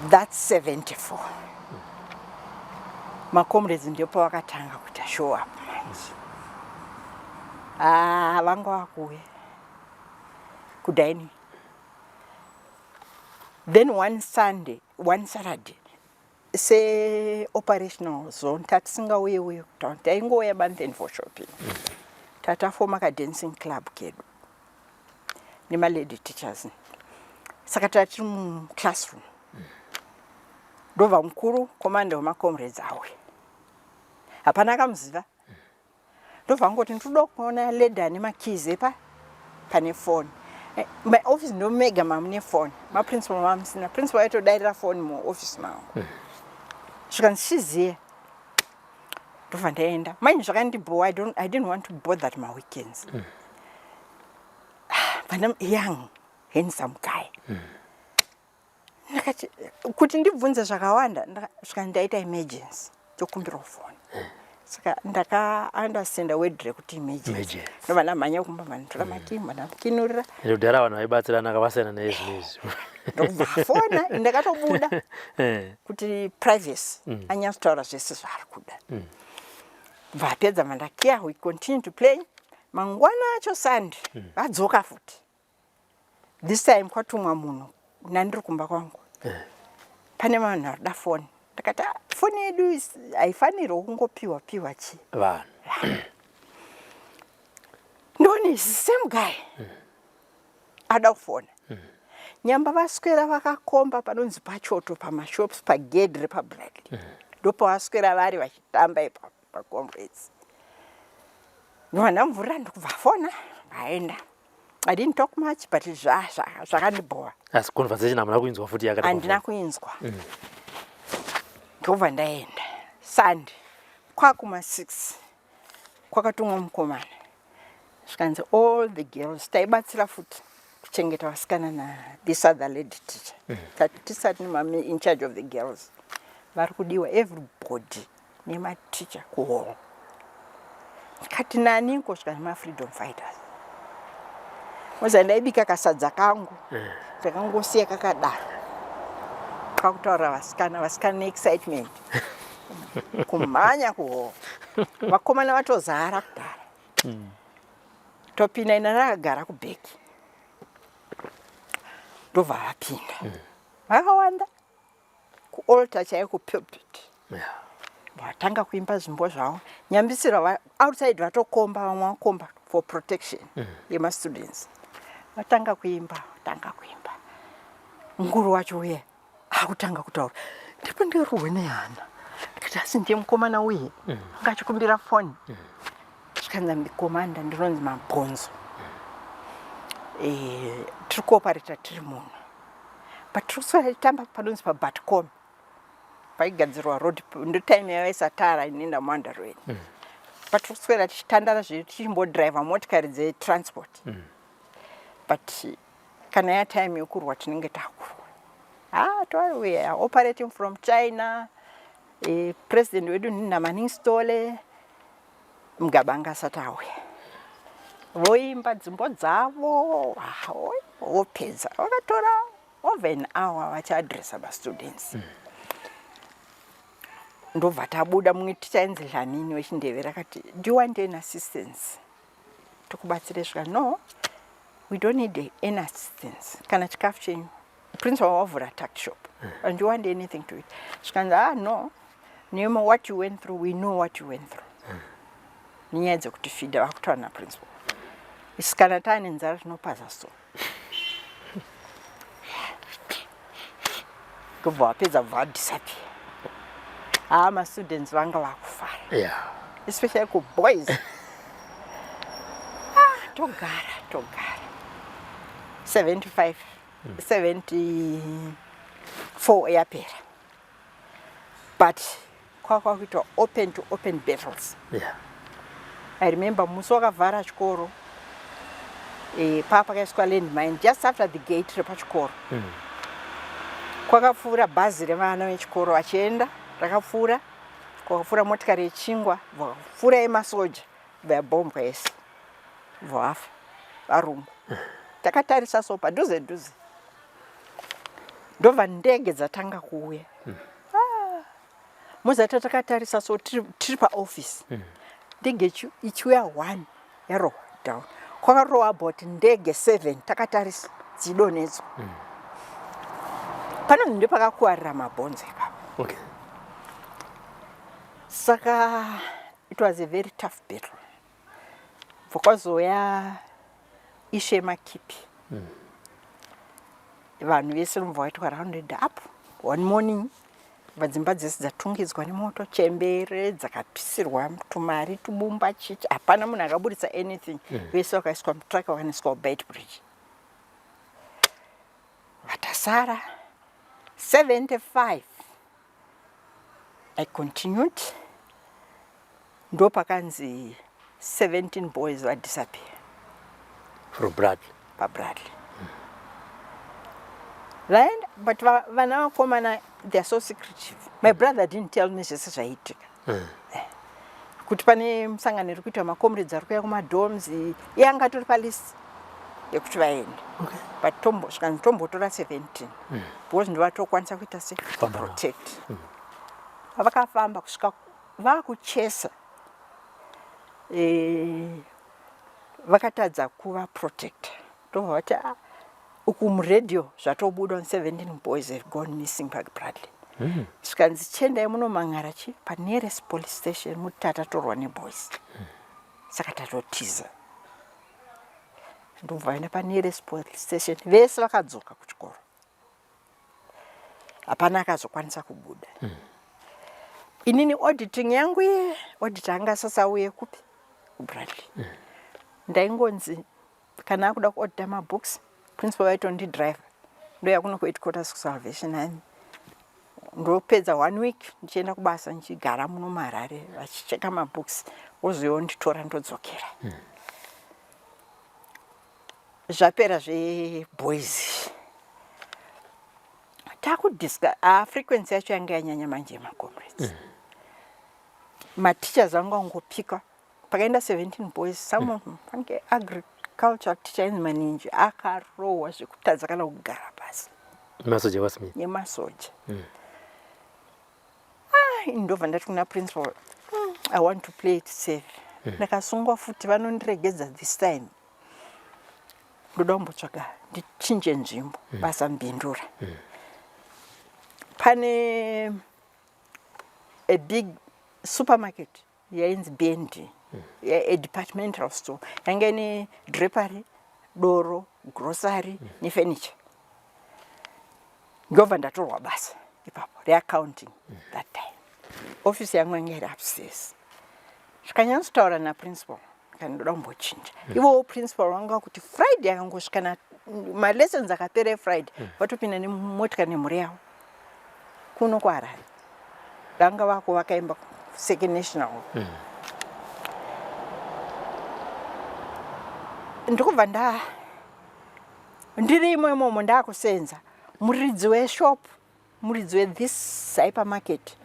That's 74. Macomrades ndipo vakatanga kuita show up manje. Ah, vanga vakuuya kudining. Then one Sunday, one Saturday, seoperational zone tatisingauye uye kutown, taingouya month end for shopping. Tatafoma kadancing club kedu nemalady teachers. Saka tatiri muclassroom, ndobva mukuru commander wemacomrades auya. Hapana akamuziva. Ndobva ngoti, "Ndinoda kuona lady ane makeys epa pane foni." My office ndomega mamune foni, maprincipal mamusina. Principal aitodairira foni muoffice mangu. Zvikanzi, "Chiziya." Ndobva ndaenda. Manje zvakandibhowa, I didn't want to bother maweekends. But I'm young, handsome guy. Ndakati kuti ndibvunze zvakawanda, svika ndaita emergency, tokumbirawo foni. Saka ndakaunderstanda word rekuti emergency. Emergency. Ndobva ndamhanya kumba, vanditora makii, vandamukinurira. Ende kudhara vanhu vaibatsirana, akavasiyana neizvinezvi. Ndokubva afona. Ndakatobuda kuti privacy, anyatsotaura zvese zvaari kuda. Bva apedza, mandakiya. We continue to play. Mangwana acho, Sunday, vadzoka futi. This time kwatumwa munhu nandiri kumba kwangu, pane vanhu varida foni. Ndakati, "Ah, foni yedu haifanirwo kungopiwa piwa chi vanhu." Ndoni same guy ada kufona. Nyamba vaswera vakakomba panonzi pachoto, pamashops, pagedhi repaBradley, ndopavaswera vari vachitamba ipapo pacomrades. Ndobva ndamuvhurira, ndikubva fona, vaenda. I didn't talk much, but zvakandibhowa. Asi conversation hamuna kuinzwa futi yakati? Handina kuinzwa. Ndobva ndaenda. Sunday kwakuma 6, kwakatumwa mukomana, zvikanzi all the girls, taibatsira futi kuchengeta vasikana na this other lady teacher. Tati tisati nemami in charge of the girls, vari kudiwa everybody nematicha kuhall. Ndikati, "Naniko?" Svika, "Nemafreedom fighters." Moza ndaibika kasadza kangu, ndakangosiya kakadaro, kakutaura vasikana, vasikana neexcitement kumhanya kuhall. Vakomana vatozara kudhara. Topinda, ina ndakagara kuback. Ndobva vapinda vakawanda kualtar chaiyo, kupulpit. Vatanga kuimba zvimbo zvavo. Nyambisirwa outside vatokomba, vamwe vakomba for protection yemastudents. Vatanga kuimba, vatanga kuimba. Mukuru wacho uye akutanga kutaura, ndipo ndirohwe nehana. Ndikati, "Asi ndiye mukomana uye anga achikumbira foni?" Zvikanzi, "Ndikomanda, ndinonzi Mabhonzo. Tiri kuoperata tiri muno, but tiri kuswera tichitamba panonzi paBatcom, paigadzirwa road. Ndotime yavaisa tara inoenda muAndarweni. But tiri kuswera tichitandara zvedu, tichimbodhiraivha motikari dzetransport, but kana yatime yokurwa, tinenge takurwa. Ah, we are operating from China." E, president wedu ndinamaningi Sithole, Mugabe anga asati auya. Voimba dzimbo dzavo, vopedza. Vakatora over an hour vachiadressa mastudents. Ndobva tabuda, mumwe ticha ainzi Dlamini wechindevere akati, do you want any assistance? Tokubatsire. Svika, no, we don't need any assistance. Kana chikafu chenyu. Principal wavhura tuck shop. And you want anything to eat? Zvikanzi, ah no, Nemo, what you went through, we know what you went through. Nenyaya dzekuti fida vakutaura naprincipal. Isi kana taane nzara tinopaza so. Kubva wapedza bva vadisappear. Ah, mastudents vanga vakufara. Especially kuboys. Ah, togara, togara. 75, 74 yapera. But kwakwa kuitwa open to open battles. I remember musi wakavhara chikoro, paa pakaiswa landmine just after the gate repachikoro. Kwakapfuura bhazi revana vechikoro vachienda, rakapfuura, kwakapfuura motikari yechingwa, vakapfuura yemasoja, vabhombwa yese, vafa varungu. Takatarisa so padhuze dhuze. Ndobva ndege dzatanga kuuya. Ah, muzati takatarisa so tiri paoffice. Ndege ichiuya 1 yarohwa down. Kwakarohwa about ndege 7 takatarisa dzidonhedzwa. Panonzi ndopakakuwarira mabhonzo ipapo. Saka it was a very tough battle. Bva ishe makipi. Vanhu vese vanobva vaitwa rounded up one morning. Vadzimba dzese dzatungidzwa nemoto, chembere dzakapisirwa tumari, tubumba, chichi, hapana munhu akaburitsa anything. Vese vakaiswa mutraka vakaniswa kuBeitbridge. Vatasara 75. I continued. Ndopakanzi 17 boys vadisappear. From Bradley. PaBradley. Vaenda, but vana vakomana, they are so secretive. My brother didn't tell me zvese zvaiitika. Kuti pane musangano iri kuitwa, macomrades ari kuuya kumadorms, iye anga atori palist yekuti vaende. But zvikanzi tombotora 17 because ndovatokwanisa kuita se Famba navo. Protect. Vakafamba kusvika vakuchesa, vakatadza kuva protect. Ndobva vati, ah, uku muredhiyo zvatobuda 17 boys have gone missing paBradley. Zvikanzi chiendai munomang'ara chi panearest police station muti tatatorwa neboys. Saka tatotiza. Ndobva vaenda panearest police station, vese vakadzoka kuchikoro. Hapana akazokwanisa kubuda. Inini auditing yangu ye auditor anga asasauye kupi kuBradley. Ndaingonzi kana akuda kuaudita mabooks, principal vaitondidriver ndoya kuno kuheadquarters kuSalvation Army. Ndopedza 1 week ndichienda kubasa, ndichigara muno muHarare vachicheka mabooks, wozouya ndodzokera. Zvapera zveboys, takudiscussa. Ah, frequency yacho yanga yanyanya manje yemacomrades. Mateachers anga angopika pakaenda 17 boys. Some of them, pange agriculture teacher ainzi Maninji, akarohwa zvekutadza kana kugara pasi. Masoja waSmith. Nemasoja. Ah, ndobva ndati kuna principal, I want to play it safe. Ndakasungwa futi vanondiregedza this time. Ndoda kumbotsvaga ndichinje nzvimbo, basa mbindura. Pane a big supermarket yainzi BND, a departmental store yanga ine drapery, doro, grocery nefurniture. Ndobva ndatorwa basa ipapo reaccounting. That time office yangu yanga iri upstairs. Zvikanyatsotaura naprincipal kana ndoda kumbochinja. Ivowo principal vanga kuti Friday akangosvika na malessons akapera eFriday, vatopinda nemotika nemhuri yavo kuno kuHarare. Vanga vako vakaimba Second National. Ndikubva nda ndiri imo imomo ndakusenza, muridzi weshop, muridzi wethis hypermarket.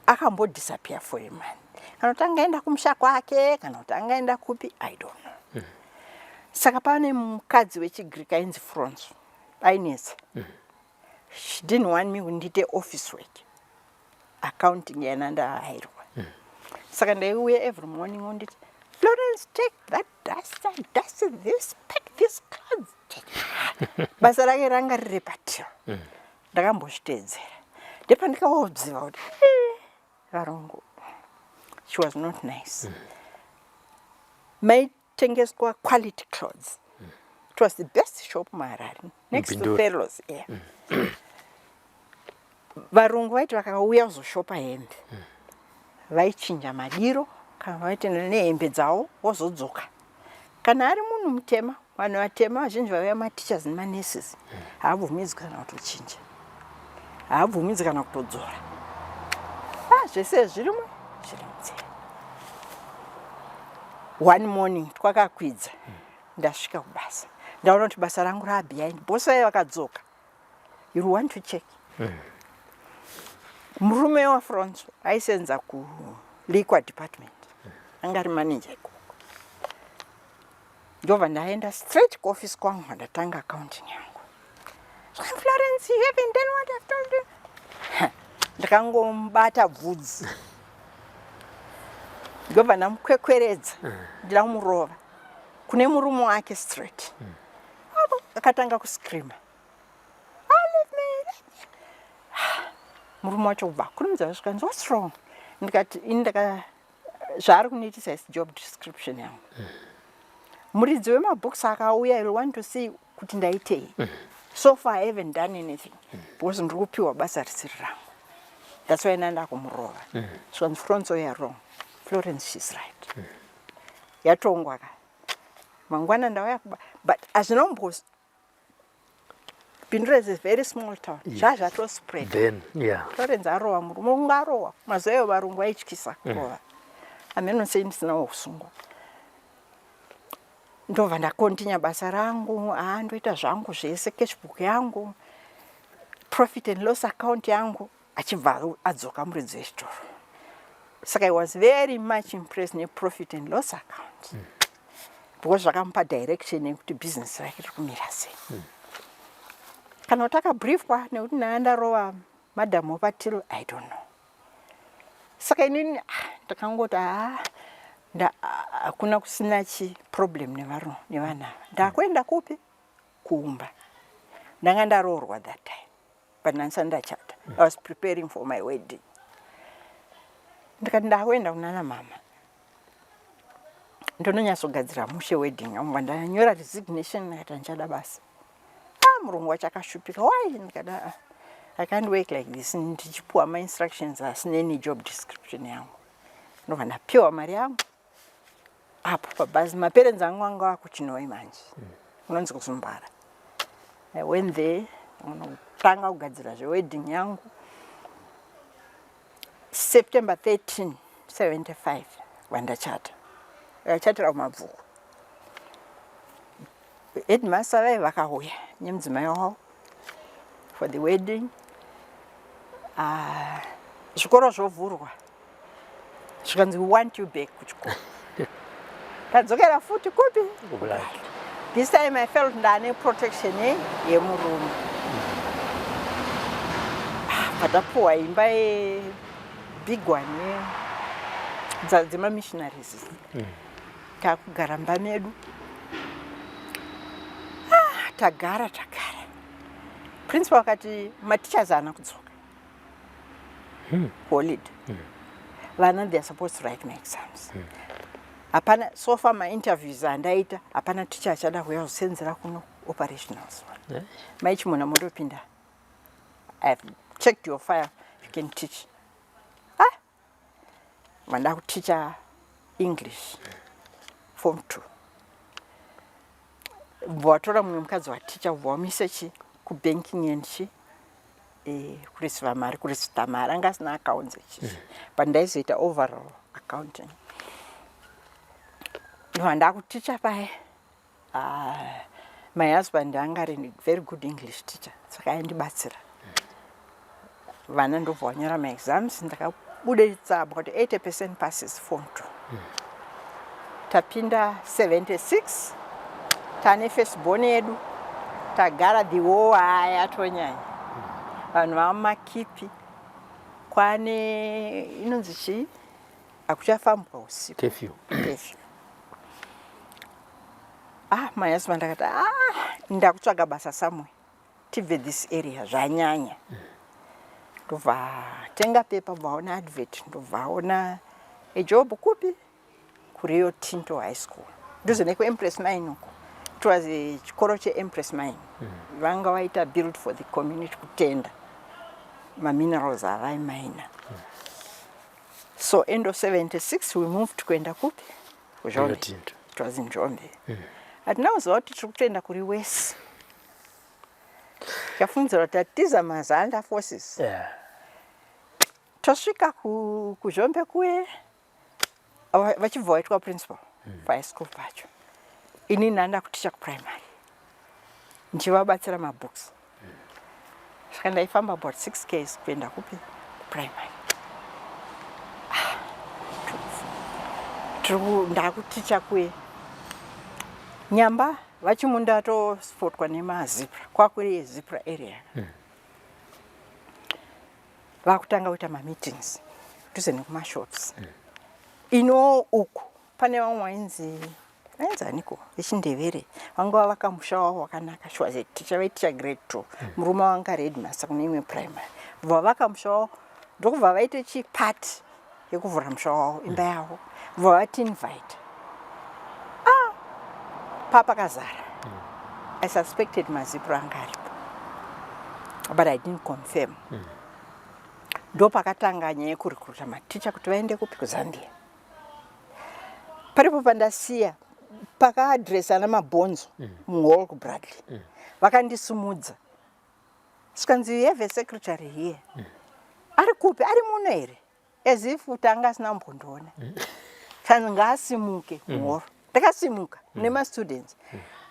Akambodisappear for a month, kana kuti angaenda kumusha kwake, kana kuti angaenda kupi, I don't know. Saka pane mukadzi wechiGreek ainzi Fronso, ainetsa. She didn't want me kuti ndiite office work, accounting yana ndahairwa. Saka ndaiuya every morning onditi, "Florence, take that duster, dust this, pack this clothes, take." Basa rake ranga riri patio. Ndakambozviteedzera, ndepandikaoziva kuti varungu. She was not nice. Maitengeswa quality clothes. It was the best shop muHarare, next to Mupindura. Fellows, yeah. Varungu vaiti vakauya kuzoshopa hembe, vaichinja madiro kana vaiti nehembe dzavo, vozodzoka. Kana ari munhu mutema, vanhu vatema vazhinji vaiva mateachers nemanurses, haabvumidzwi kana kutochinja, haabvumidzwi kana kutodzora. Ah, zvese zvirimo, zviri munzira. One morning twakakwidza, ndasvika kubasa, ndaona kuti basa rangu rabehind. Bosi vaiva vakadzoka, you want to check. Murume waFronso aisenza kuliquor department, anga ari manager ikoko. Ndobva ndaenda straight kuoffice kwangu, ndatanga accounting yangu. "Florence, you haven't done what I've told you." Ndakangomubata bvudzi, ndobva ndamukwekweredza, ndida kumurova kune murume wake straight. Apo akatanga kuscreama, "Ah, leave me, leave me." Murume wacho kubva akurumidza zvikanzi, "What's wrong?" Ndikati, "Ini ndaka zvaari kunoitisa is job description yangu. Muridzi wemabooks akauya, I want to see kuti ndaitei. So far I haven't done anything because ndiri kupiwa basa risiri rangu. That's why nanda kumurova." Zvikanzi, "Fronso, you are wrong. Florence, she's right." Yatongwa ka. Mangwana ndauya kuba, but hazvinombo Bindura is a very small town, zvazvatospread. Then, yeah. Florence arova murume, unga arohwa. Mazuva iwo varungu vaityisa kurova. Hameno sei ndisinawo kusungwa. Ndobva ndakontinya basa rangu. Haa, ndoita zvangu zvese, cashbook yangu, profit and loss account yangu. Achibva adzoka muridzi wechitoro. Saka I was very much impressed neprofit and loss account because zvakamupa direction yekuti business rake riri kumira sei. Kana kuti akabriefwa nekuti ndanga ndarova madam wepatill, I don't know. Saka inini, ah, ndakangoti, haa, hakuna kusina chi problem nevaru nevana ava. Ndakuenda kupi? Kumba. Ndanga ndaroorwa that time, but ndandisati ndachata. I was preparing for my wedding. Ndikati ndakuenda kunana mama, ndononyatsogadzira mushe wedding yangu. Ndanyora resignation, ndikati handichada basa. Ah, murungu wacho akashupika. "Why?" Ndikati, "Ah, I can't work like this, ndichipuwa mainstructions asina any job description yangu." Ndobva ndapiwa mari yangu apo pabhazi. Maparents angu anga akuChinhoyi manje, unonzi kuZumbara. I went there, unotanga kugadzira zvewedding yangu. September 13 75 vandachata. Ndakachatira kuMabvuku. Headmaster vai vakauya nemudzimai wavo for the wedding. Zvikoro zvovhurwa, zvikanzi, "We want you back kuchikoro." Tadzokera futi kupi? KuBulawayo. This time I felt ndane protection yemurume. Ah, patapuwa imba yebig one dzemamissionaries, takugara mba medu. Ah, tagara tagara, principal akati mateachers haana kudzoka holiday. Vana, they are supposed to write my exams. Hapana. So far mainterviews andaita, hapana teacher achada kuuya kuzosenzera kuno operationals. "Maichimona, mondopinda. I have checked your file, you can teach." Ah, manda kuticha English form 2. Bva watora mumwe mukadzi waticha, bva wamuisa chi kubanking and chi kureceiva mari, kureceiva mari. Anga asina accounts echichi, but ndaizoita overall accounting. Ndobva ndakuticha paya. My husband anga ari very good English teacher, saka aindibatsira. Vana ndobva wanyora maexams. Ndaka Pabude tsamba kuti 80% passes form 2. Tapinda 76, tane first born yedu, tagara the war haya atonyanya. Vanhu vamakipi kwane inonzi chii, hakuchafambwa usiku. Curfew. Curfew. Ah, my husband akati, ah, ndakutsvaga basa somewhere, tibve this area, zvanyanya. Ndobva tenga pepa, bvaona advert, ndobvaona a job kupi? KuRio Tinto High School, dhuze nekuEmpress Mine uko. It was a chikoro cheEmpress Mine. Vanga vaita build for the community kutenda maminerals avaimaina. So end of 76 we moved kuenda kupi? KuZhombe. Rio Tinto. It was in Zhombe. Hatina kuziva kuti tiri kutoenda kuri wese. Chafungidzira kuti tatiza maZANLA forces. Tosvika kuZhombe kuye, vachibva vaitwa principal pahigh school pacho. Ini ndanda kuticha kuprimary, ndichivabatsira mabooks. Saka ndaifamba about 6 ks kuenda kupi? Kuprimary. Ah, ndakuticha kuye nyamba vachimunda tospotwa nemaZIPRA, kwakuri ZIPRA area. Vakutanga kuita mameetings dhuze nekumashops. Ino uku pane vamwe vainzi, vainzi aniko vechindevere, vanga vavaka musha wavo wakanaka. She was a teacher, vaiticha grade 2. Murume wanga ari headmaster kune imwe primary. Bva vavaka musha wavo, ndokubva vaite chipati yekuvhura musha wavo, imba yavo, bva vati invite. Ah, papakazara. I suspected maZIPRA anga aripo, but I didn't confirm. Ndo pakatanga nyaya yekurekruta maticha kuti vaende kupi? KuZambia. Paripo pandasiya pakaadresa ana mabhonzo muhall kuBradley. Vakandisimudza, sikanzi, "You have a secretary here, ari kupi? Ari muno here?" As if kuti anga asina kumbondiona. Kanzi ngaasimuke muhoro. Ndakasimuka nemastudents,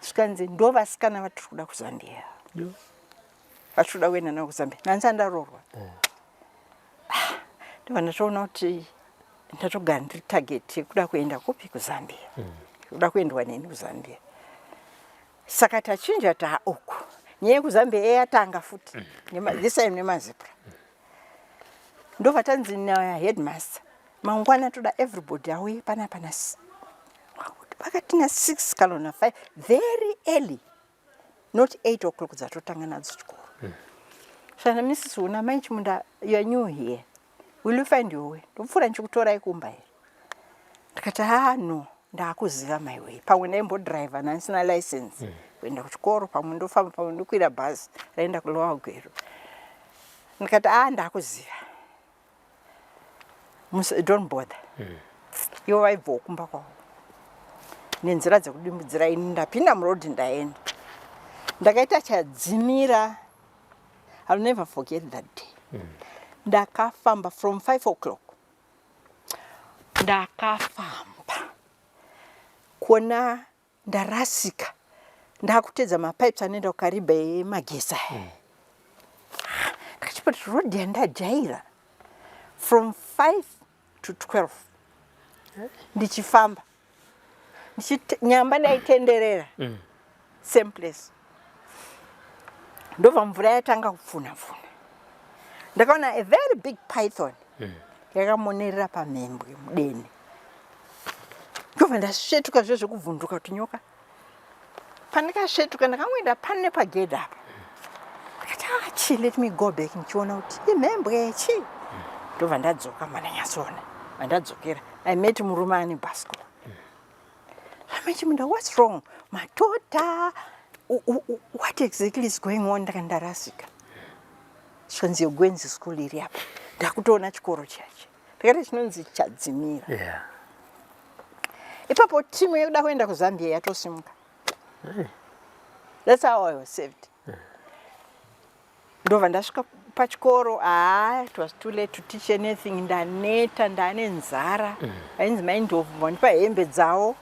zvikanzi, ndo vasikana vatiri kuda kuZambia, vatiri kuda kuenda navo kuZambia. Nansi andaroorwa. Ah, ndobva ndatoona kuti ndatogara ndiri target yekuda kuenda kupi? KuZambia, kuda kuendwa neni kuZambia. Saka tachinja taa uku, nyaya yekuZambia yatanga futi. This time nemaZIPRA. Ndobva tanzi naheadmaster, mangwana toda everybody auye panapa na pakati na6 kana na5, very early, not 8 o'clock dzatotanga nadzo chikoro. Sana Mrs Una, Mai Chimunda, you are new here, will you find your way? Ndopfuura ndichikutorai kumba here? Ndikati, ha, no, ndaakuziva my way. Pamwe ndaimbodhiraivha nandisina license kuenda kuchikoro, pamwe ndofamba, pamwe ndokwira bhazi raenda kuLower Gweru. Ndikati, a, ndaakuziva, don't bother. Ivo vaibvawo kumba kwavo nenzira dzekudimbudzira. Ini ndapinda murodhi, ndaenda, ndakaita chadzimira. I'll never forget that day. Ndakafamba from 5 o'clock, ndakafamba kuona ndarasika, ndakutedza mapipes anoenda kuKariba emagesi aya. Ndakachipoti rodhi yandajaira from 5 to 12 ndichifamba. Nyamba ndaitenderera same place. Ndobva mvura yatanga kupfuna pfuna, ndakaona a very big python yakamonerera pamhembwe mudende. Ndobva ndasvetuka zve zvekubvunduka kuti nyoka. Pandikasvetuka, ndakangoenda pane pagedhi apa, ndikati, ah, chi, let me go back ndichiona kuti imhembwe chi. Ndobva ndadzoka, mandanyatsoona mandadzokera, I met murume ane bhasikoro. Amachimunda, what's wrong? Matota, what exactly is going on? Ndaka ndarasika. Zvikanzi, yogwenzi school iri apa. Ndakutoona chikoro chacho, ndakati chinonzi Chadzimira. Ipapo timu yekuda kuenda kuZambia yatosimuka. That's how I was saved. Ndobva ndasvika pachikoro. Haa, it was too late to teach anything. Ndaneta, ndane nzara. Vainzi Maindovhu vandipa hembe dzavo,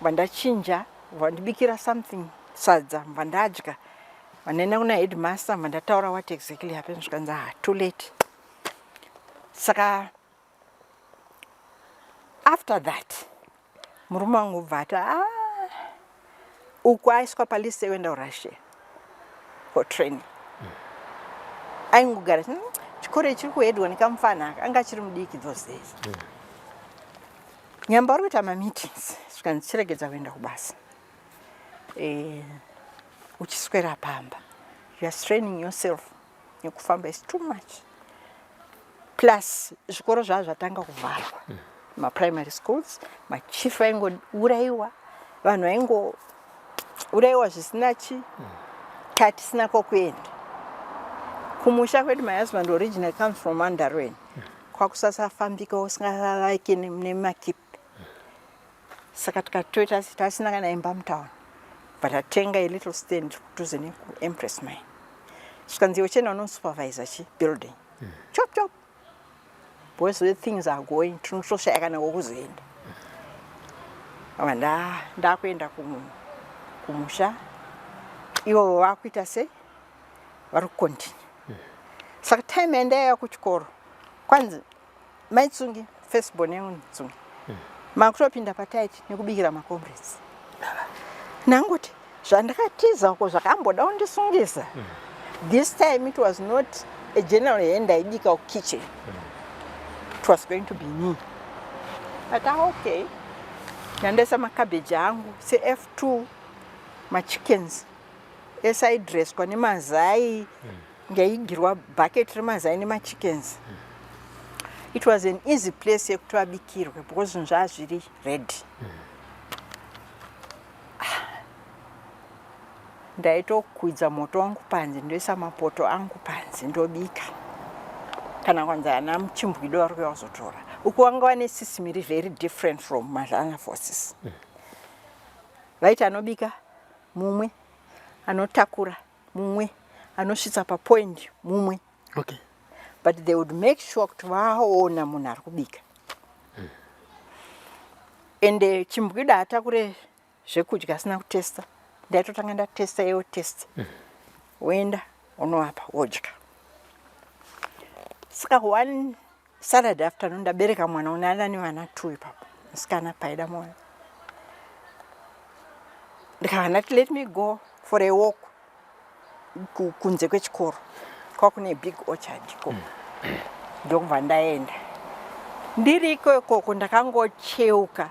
vandachinja, vandibikira something, sadza, vandadya. Vandaenda kuna headmaster, vandataura what exactly happened. Zvikanzi, ah, too late. Saka After that murume wangu ubva ati ah, uku aiswa palist yekuenda kuRussia for training. Aingogara chikoro ichi chiri kuhedwa nekamufana aka, anga achiri mudiki those days. Nyamba uri kuita mameetings, zvikanzi chiregedza kuenda kubasa, uchiswera pamba, you are straining yourself nekufamba, is too much. Plus zvikoro zvava zvatanga kuvharwa, maprimary schools, machief vaingourayiwa, vanhu vaingourayiwa zvisina chi tatisina kwokuenda. Kumusha kwedu, my husband originally comes from Andarweni, kwakusasafambika, usingalalike nemakipi. Saka tikatoita tasina kana imba mutauni, but tatenga a little stand kudhuze nekuEmpress Mine. Zvikanzi, iwe chienda unosupervisa chi building, chop chop, because the things are going, tinotoshaya kana kwokuzoenda. Ava ndakuenda kumusha, ivo vakuita sei, vari kucontinue. Saka time yandaiya kuchikoro, kwanzi maitsungi, firstborn yangu Tsungi, makutopinda pataiti nekubikira macomrades. Nangoti zvandakatiza uko zvakamboda kundisungisa. This time it was not a general hand aibika kukitchen, it was going to be me. But ah, okay, ndandaisa makabheji angu sef2, machickens ese aidresswa nemazai, ndaigirwa bucket remazai nemachickens. It was an easy place yekuti vabikirwe because zvinhu zvaa zviri ready. Ndaitokwidza moto wangu panze, ndoisa mapoto angu panze, ndobika. Kana kwanzi ana muchimbwido vari kuuya kuzotora, uku vanga vane system iri very different from maZANLA forces. Vaiti anobika mumwe, anotakura mumwe, anosvitsa papoint mumwe. But they would make sure kuti vaona munhu ari kubika. Ende chimbwido haatakure zvekudya asina kutesta. Ndaitotanga ndatesta, iwo test, woenda unovapa wodya. Saka one Saturday afternoon, ndabereka mwana unana nevana two ipapo, musikana paida moyo, ndikava ndati let me go for a walk kunze kwechikoro, kwakune big orchard ikoko. Ndokubva ndaenda. Ndiriko ikoko ndakangocheuka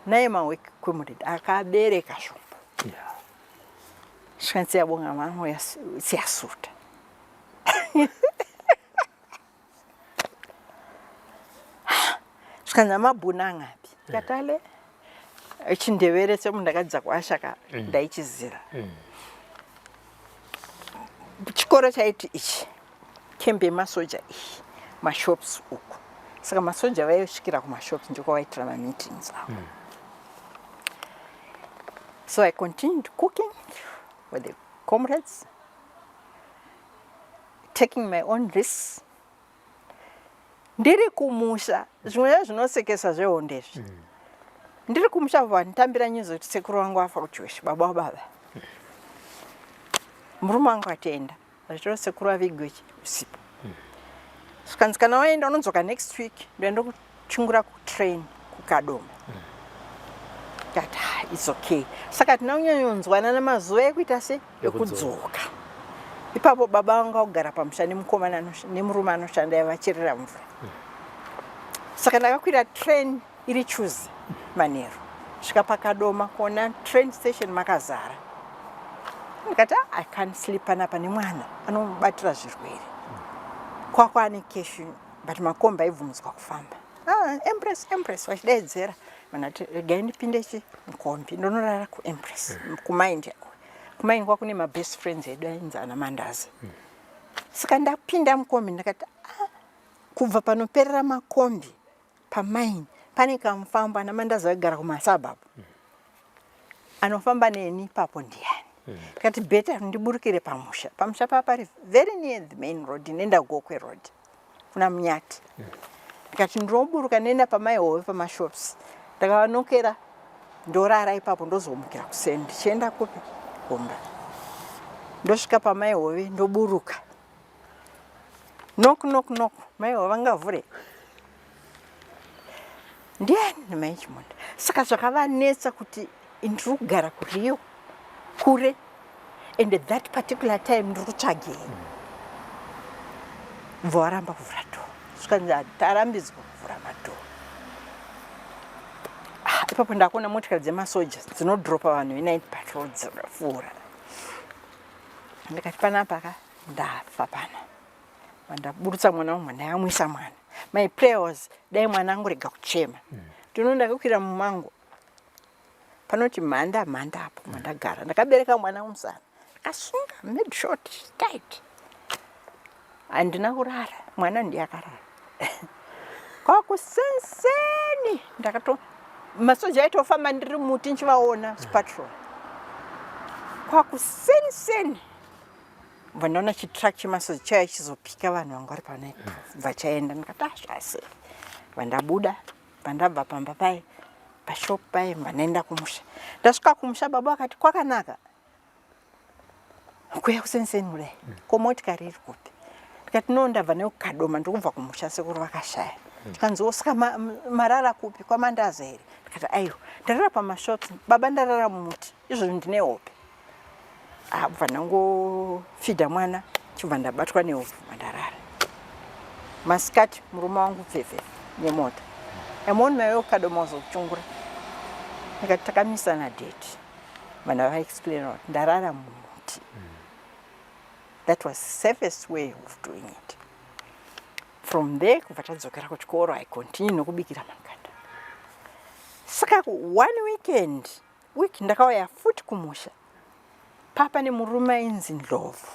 naye mawekwemuredi akabereka zvombo. Svikanzi, "Siyabonga mama, siyasuta." Zvikanzi, "Amabhunu angapi?" Ndikati, chiNdebele semunhu ndakadzidza kuAsha, ndaichizira. Chikoro chaiti ichi kembi yemasoja iyi, mashops uku. Saka masoja vaisvikira kumashops, ndiko vaitira mameetings avo. So I continued cooking with the comrades, taking my own risks. Ndiri kumusha, zvimwe zvinosekesa zvehondo izvi, ndiri kumusha vanditambira news kuti sekuru vangu vafa kuJoshi, baba wababa. Murume wangu atienda zvichiro, sekuru avigwe usipo. Zvikanzi, "Kana waenda unodzoka next week." Ndoenda kuchingura kutrain kuKadoma. Ndati, "Ah, it's okay." Saka tina kunyanyonzwanana mazuva ekuita se ekudzoka. Ipapo baba vanga kugara pamusha nemukomana nemurume anoshanda yavacherera mvura. Saka ndakakwira train iri Tuesday manheru, svika paKadoma kuona train station makazara. Ndikati, "Ah, I can't sleep panapa nemwana, anomubatira zvirwere." Kwakwa ane keshu, but makombi aibvumidzwa kufamba. "Ah, Empress, Empress," vachidaidzera. Vanati, "Regai ndipinde chi mukombi, ndonorara kuEmpress, kumaindi." Kumaindi kwakune mabest friends edu ainzi ana Mandazi. Saka ndapinda mukombi, ndakati, "Ah, kubva panoperera makombi pamaini pane kamufambo, ana Mandazi vaigara kumasuburbs, anofamba neni ipapo ndiani?" Ndikati, "Better ndiburukire pamusha." Pamusha paa pari very near the main road inoenda Gokwe Road kuna Munyati. Ndikati, "Ndinoburuka ndoenda pamaihove pamashops." Ndakavanokera, ndorara ipapo, ndozomukira kuseni ndichienda kupi? Kumba. Ndosvika pamaihove, ndoburuka, knock, knock, knock. Maihove vangavhure. Ndiani namai Chimunda? Saka zvakavanetsa kuti ndiri kugara kuRio kure and at that particular time ndiri kutsvagei. Bva varamba kuvhura door. Zvikanzi tarambidzwa kuvhura madoor. Ah, ipapo ndakuona motikari dzemasoja dzinodropa vanhu venight patrol dzakapfuura. Ndikati panapa ka ndafa pana. Vandaburutsa mwana wangu ndayamwisa mwana. My prayer was dai mwana angorega kuchema. Ndino ndakakwira mumango. Panoti mhanda mhanda apo mandagara. Ndakabereka mwana musana. Ndakasunga made short tight. Handina kurara mwana ndiye akarara. Kwakusenseni ndakato masoja aitofamba ndiri muti ndichivaona chipatrol. Kwakusenseni bva ndaona chitruck chemasoja chaiya chizopika vanhu vanga vari pane bva chaenda ndikati ah zvase bva ndabuda bva ndabva pamba paye pashop paye bva ndaenda kumusha ndasvika kumusha baba vakati kwakanaka kuya kusenseni kudai ko motikari iri kupi ndikati no ndabva nekukadoma ndiri kubva kumusha sekuru vakashaya tikanzi osika marara kupi kwamandaza here ndikati aiwa ndarara pamashops baba ndarara mumuti izvozvo ndine hope abva ndangofidha mwana chibva ndabatwa nehope ndarara masikati murume wangu pfefe nemota I'm on my way kukadoma kuzokuchungura ndikati takamisana date vanhu vaexplain kuti ndarara mumuti that was safest way of doing it from there kubva tadzokera kuchikoro I continue nokubikira makanda saka one weekend week ndakauya futi kumusha papa nemurume ainzi Ndlovu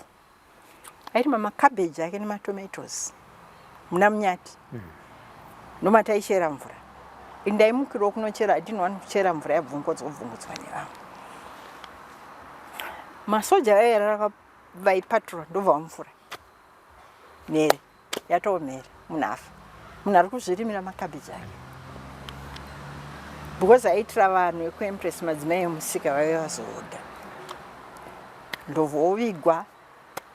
airima macabbage ake nematomatoes muna Munyati ndomataichera mvura ndaimukirawo kunochera I didn't want kuchera mvura yabvongodzwa bvongodzwa nevamwe masoja airara vaipatrol ndobva vamufura mhere yatoo mhere munhu afa munhu ari kuzvirimira macabbage ake because aitira vanhu vekuempress madzimai emusika vaive vazoodha ndobva ovigwa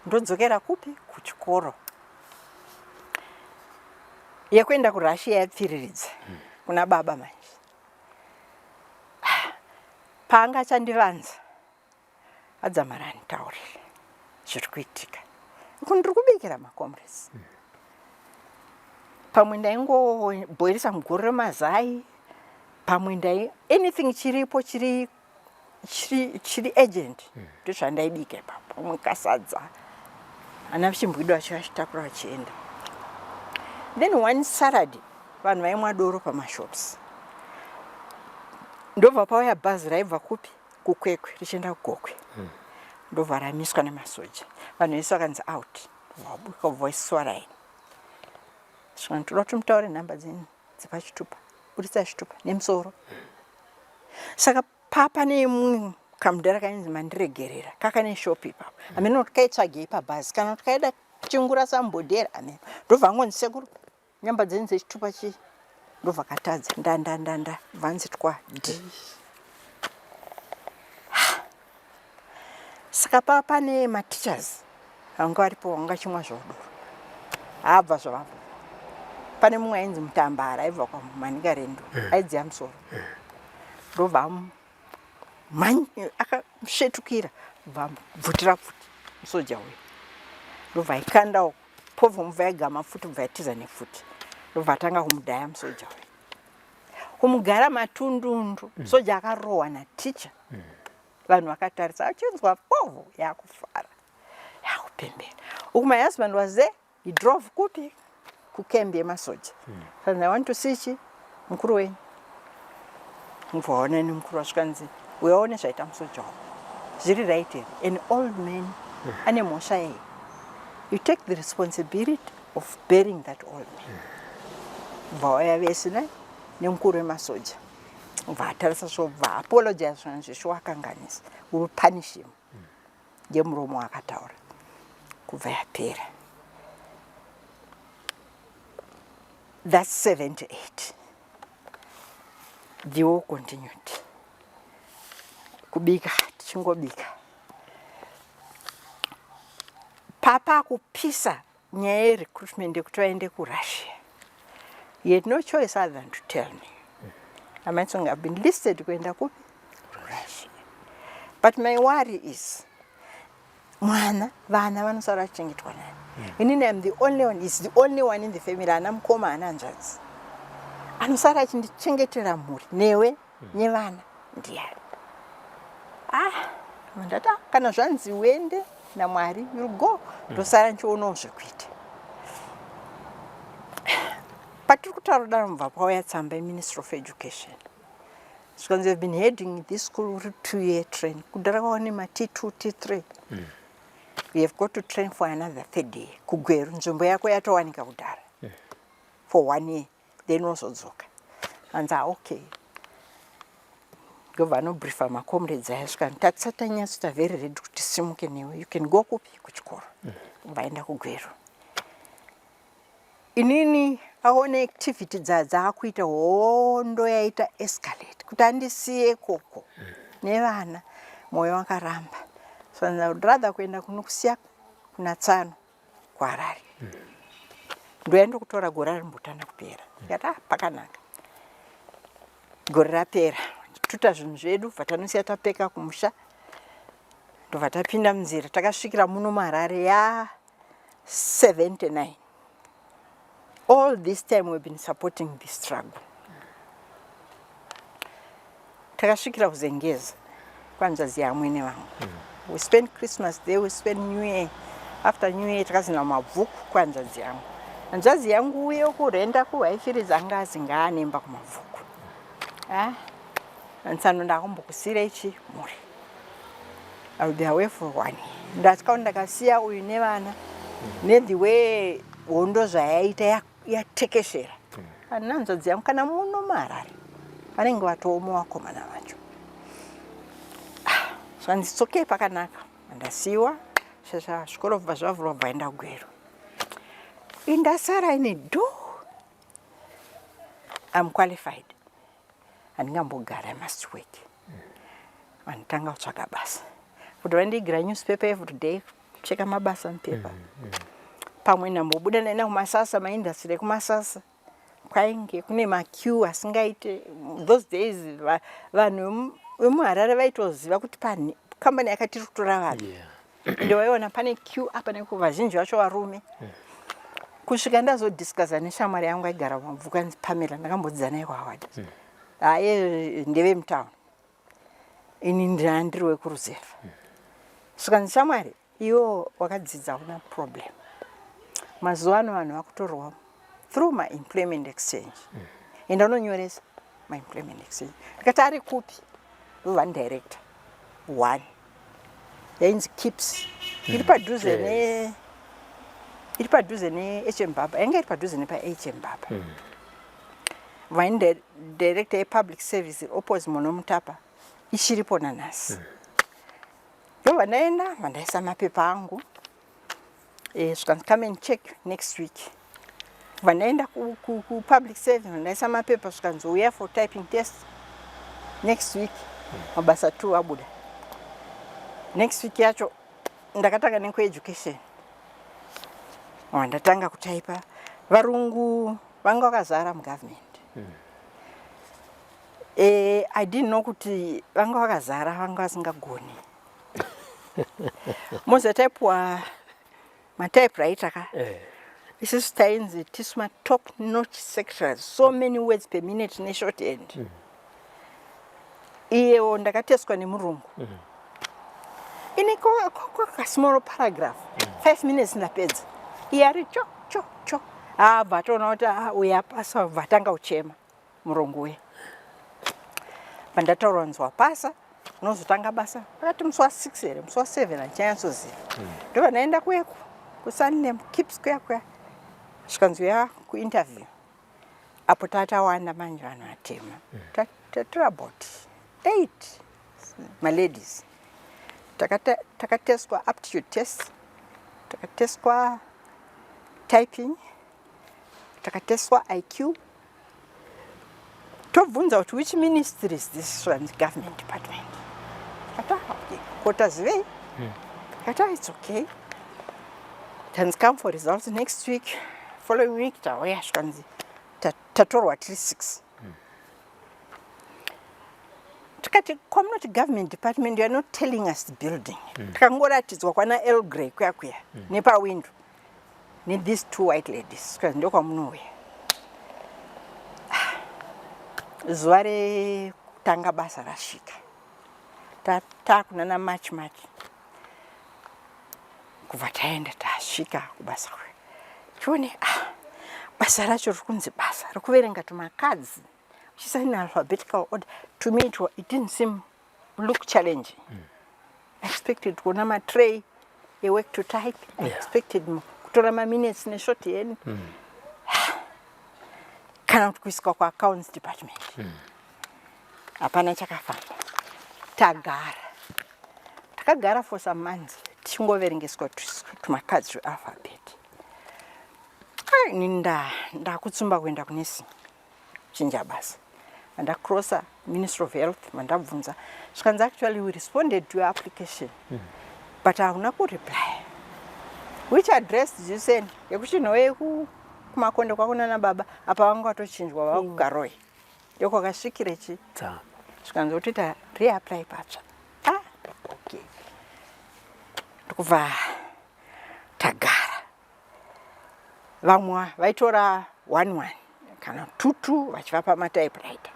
ndodzokera kupi kuchikoro yekuenda kurussia yapfiriridza kuna baba manje paanga achandivanza adzamara anditaurire zviri kuitika uku ndiri kubikira macomrades pamwe ndaingobhoirisa muguru remazai pamwe ndai anything chiripo chiri chiri chiri urgent ndozvandaibika ipapo pamwe kasadza ana chimbwido acho achitakura vachienda then one Saturday vanhu vaimwa doro pamashops ndobva pauya bhazi raibva kupi kukwekwe richienda kugokwe ndobva ramiswa nemasoja vanhu vese vakanzi out vabuka voiswa raini svika toda kuti mutaure nhamba dzenyu dzepachitupa buritsa chitupa nemusoro saka papa neimwe kamudhara kainzi mandiregerera kakane shop ipapo hameno kuti kaitsvagei pabhazi kana kuti kaida kuchingura sambodhera hameno ndobva angonzi sekuru nyamba dzenyu dzechitupa chii ndobva katadza ndandandanda bvanzi twa d saka paa pane mateachers vanga varipo vanga vachimwa zvaudoro abva zvavapo pane mumwe ainzi mutambara aibva kwamanikarendo aidziya musoro ndobva akasvetukira bva bvutira pfuti musoja uyu ndobva aikandawo povho mubva yagama pfuti bva yatiza nepfuti ndobva atanga kumudhaya musoja uyu kumugara matundundu soja akarohwa naticha vanhu vakatarisa achinzwa povho yakufara yakupembera uku my husband was there he drove kupi kucamp yemasoja mm. I want to see chi mukuru wenyu mubva waona ni mukuru wasvikanzi uyaone zvaita musoja wako zviri right here an old man ane mhosva yei you take the responsibility of bearing that old man bva wauya vese ne nemukuru wemasoja bva atarisa so bva apologize zvanzi zveshuwa akanganisa we will punish him ngemuromo akataura kubva yapera that's 78 the war continued kubika tichingobika papa kupisa nyaya yerecruitment yekuti vaende kurussia he had no choice other than to tell me. Amaitsonga have been listed kuenda kupi? Russia. But my worry is mwana, vana vanosara vachichengetwa nani? Inini am the only one, is the only one in the family, ana mukoma, ana hanzvadzi. Anosara achindichengetera mhuri newe nevana ndiani? Ah, ndati ah, kana zvanzi uende naMwari, you'll go. Ndosara ndichionawo zvekuita. Patiri kutaura kudaro mubva pauya tsamba yeMinistry of Education. Zvikanzi you've been heading this school uri 2 year train. Kudhara kwaone ma T2, T3. You have got to train for another third year. KuGweru nzvimbo yako yatowanika kudhara. For one year. Then wozodzoka. Anzi ah, okay. Ndobva anobriefa macomrades aya svika tatisati tanyatsoita very ready kuti simuke newe. You can go kupi? Kuchikoro. Vaenda kuGweru. Inini aone activity dzaakuita, hondo yaita escalate kuti andisiye koko nevana, mwoyo wakaramba. So I would rather kuenda kunokusiya kuna tsano kuHarare. Ndoya ndokutora gore rimbotanga kupera. Ndikati ah, pakanaka. Gore rapera, tuta zvinhu zvedu, bva tanosiya tapeka kumusha, ndobva tapinda munzira. Takasvikira muno muHarare ya 79. All this time we've been supporting the struggle. Takasvikira kuZengeza kwanzvadzi yamwene vangu. We spent Christmas there, we spent New Year. After New Year takazina Mabvuku kwanzvadzi yangu. Hanzvadzi yangu uye kurenda kuHighfields, anga azinga anemba kuMabvuku. Ah, ntsano ndakumbokusiyira ichi mhuri. I will be away for one year. Ndatya kuti ndakasiya uyu nevana nethe way hondo zvayaita yatekeshera. Ana hanzvadzi yangu kana muno muHarare vanenge vatooma vakomana vacho. Zvanzi it's okay, pakanaka. Ndasiwa shasha, zvikoro bva zvavhurwa, bvaenda Gweru. Indasara ine do. I'm qualified. Handingambogara, I must work. Vanditanga kutsvaga basa. Kuti vandiigira newspaper every day, kucheka mabasa mupepa. Pamwe ndambobuda ndaenda kuMasasa, maindustry ekuMasasa. Kwainge kune maqueue asingaite. Those days vanhu vemuHarare vaitoziva kuti pane kambani yakati iri kutora vanhu. Ende waiona pane queue apa neku, vazhinji vacho varume. Kusvika ndazodiscussa neshamwari yangu aigara Mabvuku anzi Pamela, ndakambodzidza naye kuHoward. Haye ndevemutauni. Ini ndiri wekuruzevha. Svikanzi shamwari, iwo wakadzidza hauna problem. Mazuva ano vanhu vakutorwa through maemployment exchange. Enda unonyoresa maemployment exchange. Ndikati ari kupi? Ndobva ndirector one yainzi Kips, iri padhuze ne iri padhuze neHM Baba, yanga iri padhuze nepaHM Baba. Vaini director yepublic service opposite Munomutapa, ichiripo nanhasi. Ndobva ndaenda, vandaisa mapepa angu, zvikanzi come and check next week. Vandaenda kupublic service, vandaisa mapepa, zvikanzi uya for typing test next week. Mabasa two abuda next week yacho. Ndakatanga nekueducation, ndatanga kutaipa. Varungu vanga vakazara mugovernment. I didn't know kuti vanga vakazara, vanga vasingagoni. Mozataipiwa matypewriter ka. Isusu tainzi tisu matop notch secretaries, so many words per minute neshort hand. Iyewo ndakateswa nemurungu. Ini kasmall paragraph, 5 minutes ndapedza. Iye ari cho cho cho. Abva atoona kuti ah, uyu apasa, bva atanga kuchema murungu uya. Pandataura nzi wapasa, unozotanga basa pakati musi wa6 here, musi wa7, handichanyatsoziva. Ndobva ndaenda kuyeku kuSanlam Kips kuya kuya, zvikanzi uya kuinterview. Apo tatawanda manje vanhu vatema. Tatiri about eight maladies. Takateswa aptitude test, takateswa typing, takateswa IQ. Tobvunza kuti which ministry is this one? Government department. Kata okay, kotazivei. Kata it's okay. Tanzi come for results next week. Following week tauya, zvikanzi tatorwa tiri six. Tikati kwamunoti government department, you are not telling us the building. Takangoratidzwa kwana El Grey kuya kuya nepawindow nethese two white ladies, tikanzi ndokwamunouya. Zuva rekutanga basa rasvika, takunana March March kubva taenda, tasvika kubasa kuya, chione, ah, basa racho riri kunzi basa rekuverenga tumakadzi uchiisa in alphabetical order. To me it didn't seem look challenging. I expected kuona matray ework to type. I expected kutora maminutes neshorthand kana kuti kuiswa kuaccounts department. Hapana chakafamba. Tagara, takagara for some months tichingoverengeswa tumakadzi twealphabet. Ini ndakutsumba kuenda kunursing, kuchinja basa. Vandacrossa Ministry of Health, vandabvunza, zvikanzi, "Actually, we responded to your application, but hauna kureply. Which address did you send?" Yekuchinhowe kumakonde kwakunana baba apa vanga vatochinjwa vava kuKaroi, ndokwakasvikire chi Tsamba. Zvikanzi kutoita reapply patsva. Ah, okay. Ndokubva tagara. Vamwe vaitora one one kana two two vachivapa matypewriter.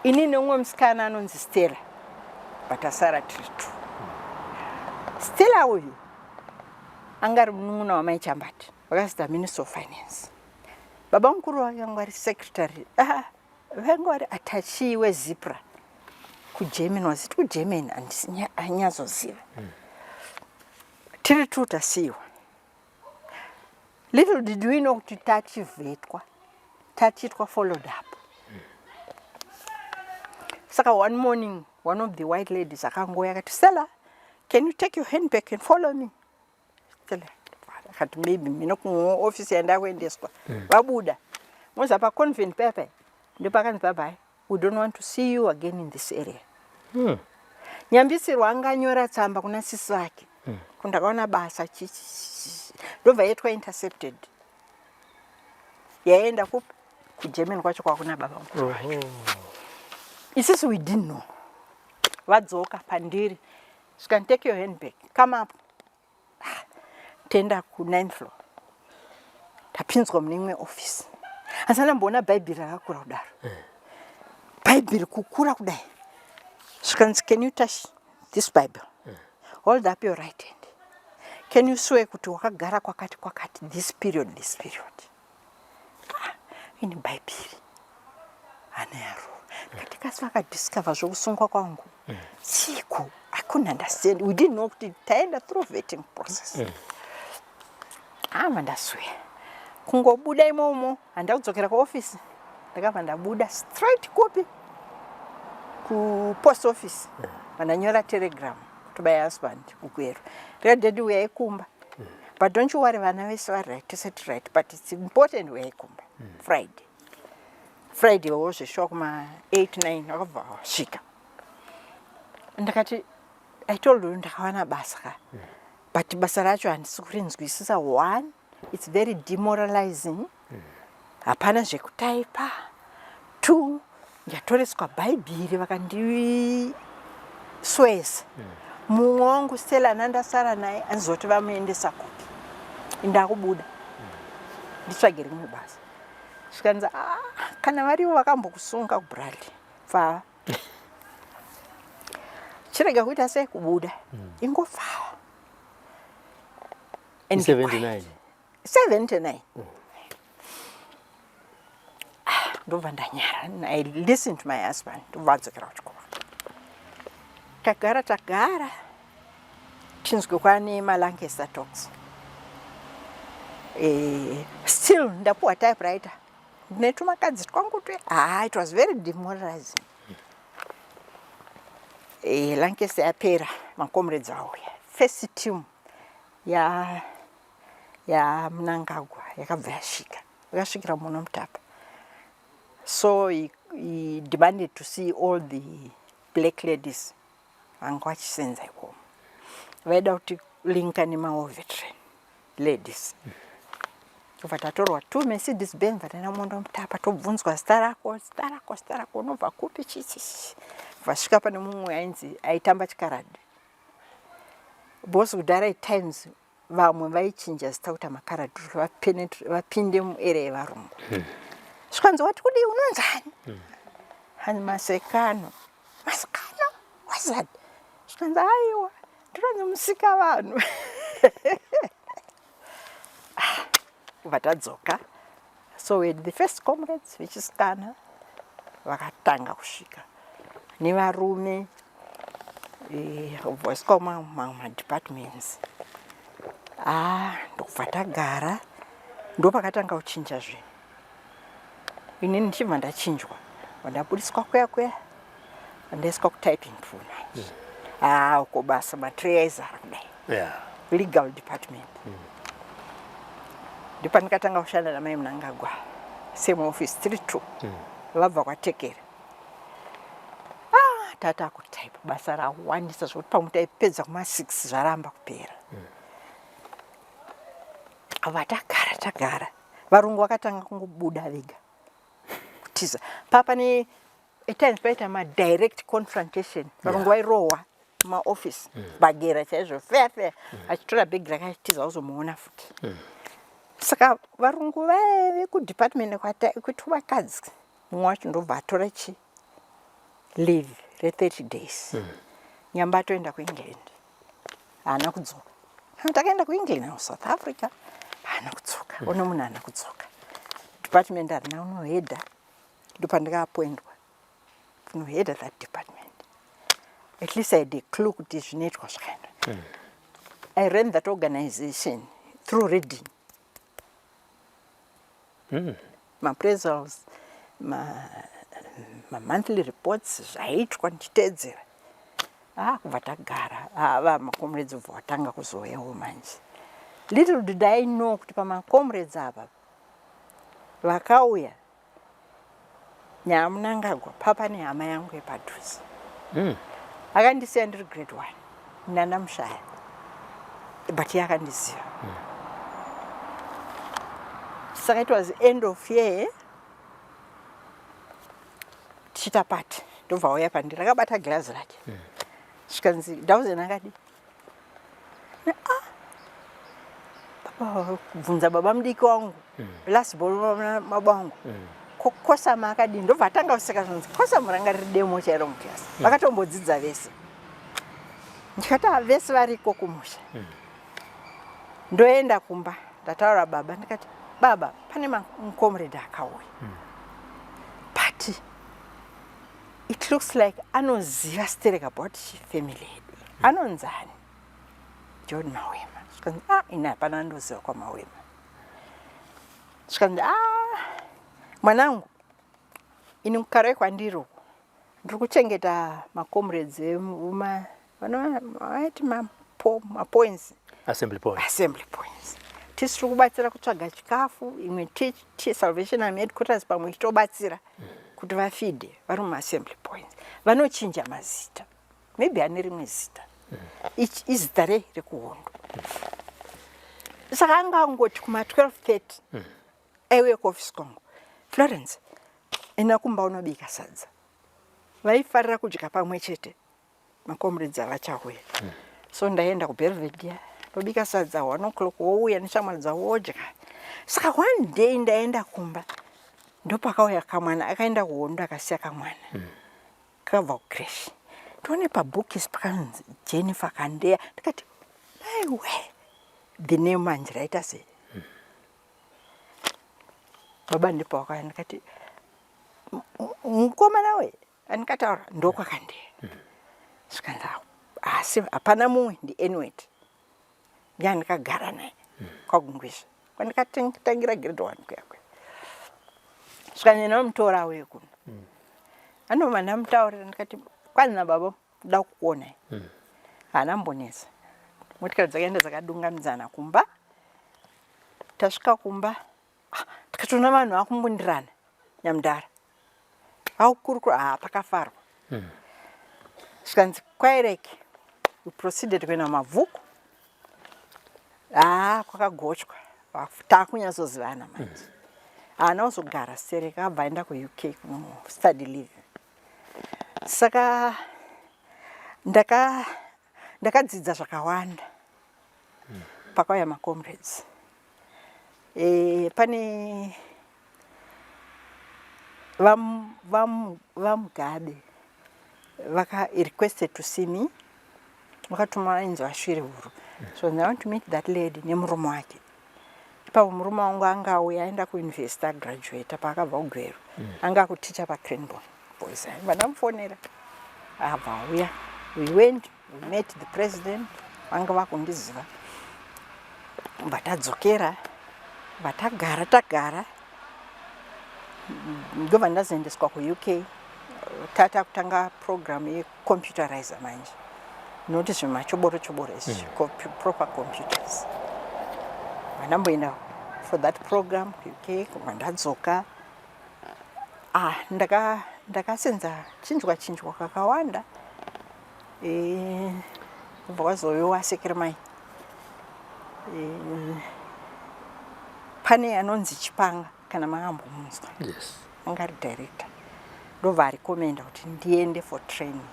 Ini neumwe musikana anonzi Stella, but asara tiri two. Stella uyu anga ari munun'una wamai Chambati, vakazita Minister of Finance. Baba mukuru vake vanga vari secretary, ah, vanga vari attaché weZIPRA kuGermany. Waziti kuGermany, handinyazoziva. Tiri two tasiyiwa. Little did we know kuti tachivhetwa, tachiitwa followed up. Saka one morning, one of the white ladies akangoya akati, "Stella, can you take your handbag and follow me?" Stella akati, "Maybe mino kuofisi yandakuendeswa." Vabuda moza paconvent pepe, ndopakanzi, "Bye bye, we don't want to see you again in this area." Nyambisirwa anganyora tsamba kuna sisi vake kundakaona basa chichi, ndobva yaitwa intercepted, yaenda kupi? KuGermany kwacho kwakuna baba mukuru vacho. Isusu we didn't know. Vadzoka pandiri, "You can take your handbag, come up." Ah, tenda ku9th floor, tapinzwa mune imwe office. Handisana mboona Bhaibheri rakakura kudaro, Bhaibheri kukura kudai. Zvikanzi, "Can you touch this Bible? Hold up your right hand. Can you swear kuti wakagara kwakati kwakati this period, this period?" Ah, ini Bhaibheri hana yarova. Ndikati, kasi vakadiscover zvokusungwa kwangu chiko? I couldn't understand. We didn't know kuti taenda through vetting process. Ama ndasweya. Kungobuda imomo, handida kudzokera kuofisi. Ndakabva ndabuda straight kupi? Kupost office. Vandanyora telegram to my husband kuGweru. Ndikati, "Daddy, uyai kumba. But don't you worry, vana vese vari right, tese tiri right, but it's important uyai kumba Friday." Friday wo zveshuwa kuma 8 9 vakabva vasvika. Ndakati, I told you ndakawana basa ka, but basa racho handisi kurinzwisisa. One, it's very demoralizing, hapana zvekutaipa. Two, ndatoreswa Bhaibheri, vakandiswesa. Mumwe wangu Stella nandasara naye anzoti vamuendesa kupi? Ndakubuda, nditsvage rimwe basa. Zvikanzi, "Ah, kana varivo vakambokusunga kuBradley, pfava, chirega kuita sei kubuda, ingopfava And be 79. quiet." 79. Ah, ndobva ndanyara. I listen to my husband. Ndobva adzokera kuchikoro. Tagara, tagara, tinzwe kwane maLancaster talks. Still ndapuwa typewriter netumakadzi twangu twe. Ah, it was very demoralizing. Lancaster yapera, macomrades auya. First team ya yaMnangagwa yakabva yasvika, yakasvikira muno Mutapa. So he demanded to see all the black ladies vanga vachisenza ikomo. Vaida kuti linka nemawar veteran ladies. Tobva tatorwa two Mercedes Benz, vataenda muno Mutapa. Tobvunzwa zita rako, zita rako, zita rako, unobva kupi, chichi. Vasvika pane mumwe ainzi aitamba chikaradhi. Because kudhara at times vamwe vaichinja zita kuita makaradhi kuti vapinde muarea yevarungu. Zvikanzi wati kudii unonzani? Hanzi Masekano. Masekano? What's that? Zvikanzi aiwa ndinonzi musika vanhu. Kubva tadzoka. So we had the first comrades vechisikana vakatanga kusvika nevarume voiswa madepartments. Ah, ndokubva tagara, ndopakatanga kuchinja zvinhu. Inini ndichibva ndachinjwa, ndabudiswa kuya kuya, ndaiswa kutyping pool manje. Ah, uko basa matray aizara kudai. Legal department. Ndopandikatanga kushanda namai Mnangagwa, same office 32. Vabva kwaTekera. Ah, tata akutype basa rawandisa zvekuti pamwe taipedza kuma 6 zvaramba kupera. Vatagara tagara, varungu vakatanga kungobuda vega kutiza. Papa ne at times paita ma direct confrontation, varungu vairohwa maoffice bagera chaizvo fair fair, achitora bhegi rake achitiza uzomuona futi. Saka varungu vaive kudepartment kuti vakadzi, mumwe wacho ndobva atora chi leave re30 days. Nyamba atoenda kuEngland, haana kudzoka. Takaenda kuEngland no South Africa, haana kudzoka. Ono munhu haana kudzoka, department harina unohedha. Ndopandikaappointwa kunohedha that department. At least I had a clue kuti zvinoitwa zvakaenda. I ran that organization through reading maappraisals, ma-monthly reports, zvaiitwa ndichiteedzera. Ah, kubva tagara, ava macomrades ubva watanga kuzouyawo manje. Little did I know kuti pamacomrades apa vakauya nyaMunangagwa papa nehama yangu yepadhuze. Akandisiya ndiri grade 1, ndandamushaya, but iye akandiziva. Saka it was end of year, tichiita party, ndobva auya pandiri akabata girazi rake. Zvikanzi, "Dausen akadi?" Ah, baba, kubvunza baba mudiki wangu, last born baba wangu, kokosama akadini? Ndobva atanga kuseka. Zvanzi kosama ranga riri demo chairo mukilasi, vakatombodzidza vese. Ndikati, "Ah, vese variko kumusha." Ndoenda kumba, ndataura baba, ndikati, "Baba, pane mucomrade akauya, but it looks like anoziva sterek about chifamily yedu. Anonzani?" "John Mawema." Zvikanzi, "Ah, ini hapana andoziva kwaMawema." Zvikanzi, "Ah, mwanangu, ini kukarai kwandiri uku ndiri kuchengeta macomrades ema vaiti mapoints." Assembly point. Assembly points. Tisi tiri kubatsira kutsvaga chikafu, imwe Salvation Army headquarters pamwe ichitobatsira kuti vafeede vari mumaassembly points. Vanochinja mazita, maybe ane rimwe zita. Ichi izita rei rekuhondo. Saka anga angoti kuma12:30 aiuya kuofisi kwangu, "Florence, enda kumba unobika sadza." Vaifarira kudya pamwe chete macomrades avachauya. So ndaenda kuBelvedere, ndobika sadza, 1 o'clock wouya neshamwari dzavo wodya. Saka one day ndaenda kumba, ndopakauya kamwana akaenda kuhondo akasiya kamwana kakabva kucreche. Ndione pabhokisi pakanzi Jennifer Kandeya. Ndikati, "Aiwe, the name manje raita sei?" Baba ndipo wakauya. Ndikati, "Mukomana we andikataura ndokwakandeya." Zvikanzi, "Asi hapana mumwe, ndienwet ndikagara naye kwaGungwizva kwandikatangira grade 1 kuya kuya." Zvikanzi, "Ndinomutora auye kuno." Anoma ndamutaurira, ndikati, "Kwanzi nababa ndoda kukuonai." Haana mbonetsa, motikari dzakaenda dzakadungamidzana kumba. Tasvika kumba, ah, tikatoona vanhu vakumbundirana nyamudhara vakukurukura. Ha, pakafarwa. Zvikanzi kwaireke, we proceeded kuenda mumabvuku. Ha, kwakagochwa, taakunyatsozivana manje. Haana kuzogara stereka, akabva aenda kuUK kunostudy leave. Saka ndaka ndakadzidza zvakawanda pakauya macomrades. E, pane vaMugabe vaka requested to see me, vakatuma vainzi vashiri huru. So I want to meet that lady nemurume wake. Ipapo murume wangu anga auya aenda kuuniversity, agraduata paakabva kuGweru. Anga akuticha paCranborne Boys. Vandamufonera, abva auya. We went, we met the president, vanga vakundiziva. Vatadzokera, vatagara tagara, ndobva ndazoendeswa kuUK. Tata kutanga program yecomputerizer manje, noti zvemachoboro choboro izvi, proper computers. Vandamboenda for that program kuUK, kubva ndadzoka. Ah, ndakasenza chinjwa chinjwa kakawanda. Kubva kwazouyiwa Sekeremai. Pane anonzi Chipanga, kana makambomunzwa. Yes. Anga ari director, ndobva arecommenda kuti ndiende for training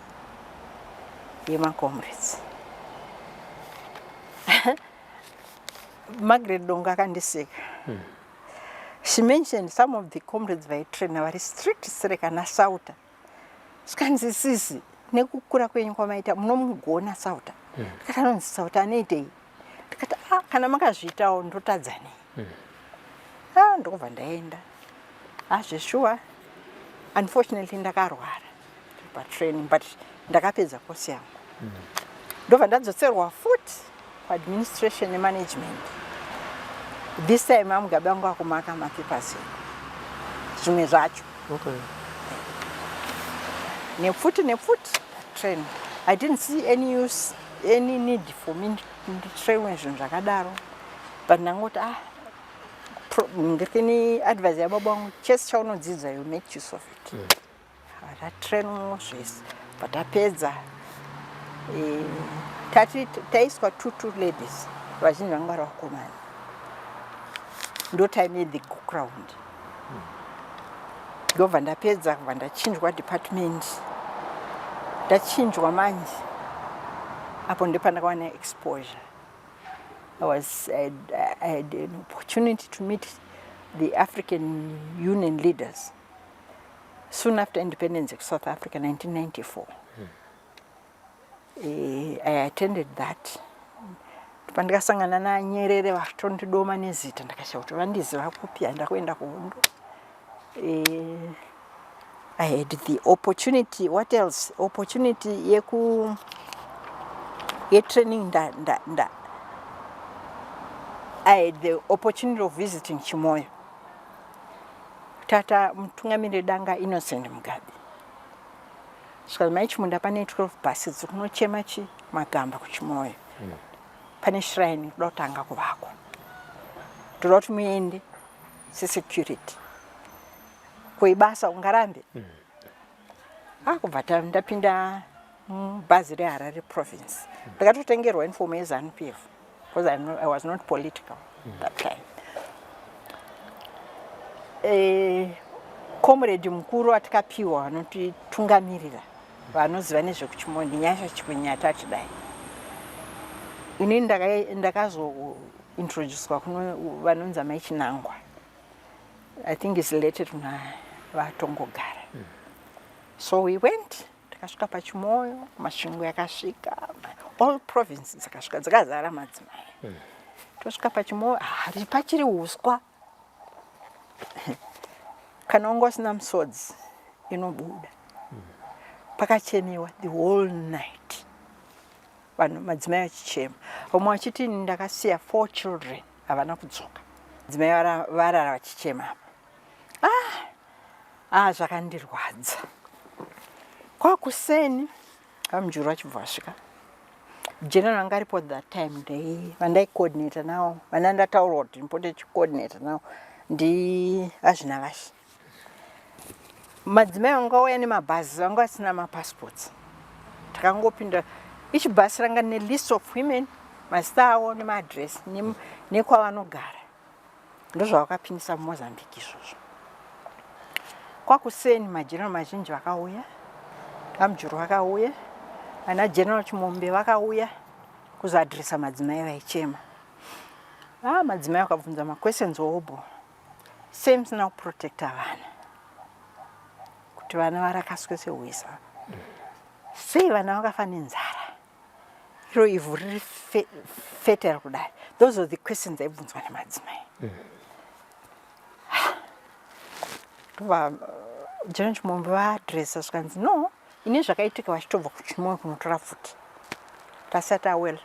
yemacomrades. Margaret Dongo akandiseka. She mentioned some of the comrades vaitraina vari strict sere kana Sauta. Zvikanzi, "Sisi, nekukura kwenyu kwamaita munomugona Sauta." Ndikati, "Anonzi Sauta anoitei?" Ndikati, "Ah, kana makazviitawo ndotadza nei?" Ah, ndokubva ndaenda. Ah, zveshuwa, unfortunately ndakarwara patraining, but ndakapedza kosi yangu. Ndobva ndadzoserwa futi kuadministration nemanagement. This time aMugabe angu akumaka mapapers edu zvimwe zvacho. Nepfuti nepfuti train. I didn't see any use, any need for me nditrainwe zvinhu zvakadaro, but ndangoti, ah, ndikini advice yababa vangu, chese chaunodzidza, you make use of it. Tatrainwa zvese, patapedza, tati taiswa two two ladies, vazhinji vanga vari vakomana. Ndo time yethe Gukurahundi. Ndobva ndapedza, kubva ndachinjwa department. Ndachinjwa manje, apo ndopandakawana exposure. I had an opportunity to meet the African Union leaders soon after independence of South Africa, 1994. I attended that. Pandikasangana naNyerere, vatondidoma nezita, ndakashaya kuti vandiziva kupi, handa kuenda kuhondo. I had the opportunity, what else, opportunity yeku yetraining. Nda, nda, nda. I had the opportunity of visiting Chimoyo. Tata mutungamiriri danga Innocent Mugabe. Svika mai Chimunda, pane 12 buses dzikunochema chi magamba kuChimoyo. Pane shrine kuda kutanga kuvakwa. Toda kuti muende sesecurity. Kuibasa ungarambe? Ah, kubva ndapinda mubhazi reHarare Province. Ndakatotengerwa uniform yeZANU PF because I was not political that time. Comrade mukuru atikapiwa vanotitungamirira, vanoziva nezvekuChimoyo, ndiNyasha Chikwinyata. Atidai inini ndakazointroducwa kuno vanonzi amai Chinangwa. I think is related kuna vaTongogara. So we went, takasvika paChimoyo, Masvingo yakasvika, all provinces dzakasvika, dzakazara madzimai. Tosvika paChimoyo, hari pachiri uswa. Kana wanga usina musodzi inobuda. Pakachemiwa the whole night, vanhu madzimai vachichema, vamwe vachiti, "Ndakasiya four children, havana kudzoka." Madzimai varara vachichema apa. Ah, ah, zvakandirwadza. Kwakuseni vaMujuru vachibva vasvika. General anga aripo that time, ndei vandaicoordinata navo, vana ndataurwa kuti ndipote chicoordinata navo, ndi vazvina vashi. Madzimai vanga vauya nemabhazi, vanga vasina mapassports. Takangopinda, each bus ranga rine list of women, mazita avo nemaadress nekwavanogara. Ndozvavakapindisa muMozambique izvozvo. Kwakuseni mageneral mazhinji vakauya. VaMujuru vakauya, ana General Chimombe vakauya kuzoadresa madzimai vaichema. Ah, madzimai vakabvunza maquestions hobho. Sei musina kuprotecta vana? Kuti vana varakaswe sehwiza. Sei vana vakafa nenzara? Iro ivhu riri fertile kudai. Those are the questions aibvunzwa nemadzimai. Ndobva General Chimombe vaadresa zvikanzi no, ini zvakaitika vachitobva kuChimoyo kunotora pfuti. Tasati awell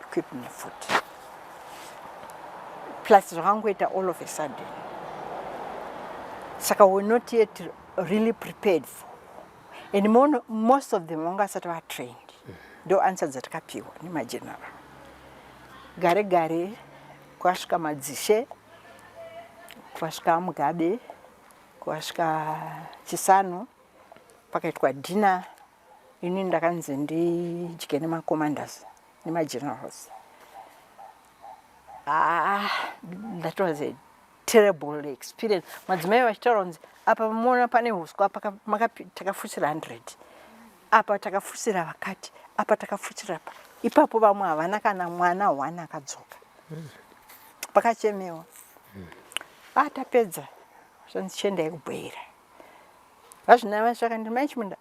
equipped nepfuti. Plus zvakangoita all of a sudden. Saka we're not yet really prepared for. And most of them vanga vasati vatrained. Ndo answer dzatakapiwa nemageneral. Gare gare kwasvika madzishe, kwasvika Mugabe, kwasvika Chisano, pakaitwa dinner. Ini ndakanzi ndidye nemacommanders nemagenerals. Ah, that was a terrible experience. Madzimai vachitaura kunzi apa muona pane huswa, apa takafushira 100, apa takafushira vakati, apa takafushira apa. Ipapo vamwe havana kana mwana one akadzoka. Pakachemewa. Ah, tapedza. Zvanzi chiendai kuBeira. Vazvina vasvaka ndimai Chimunda.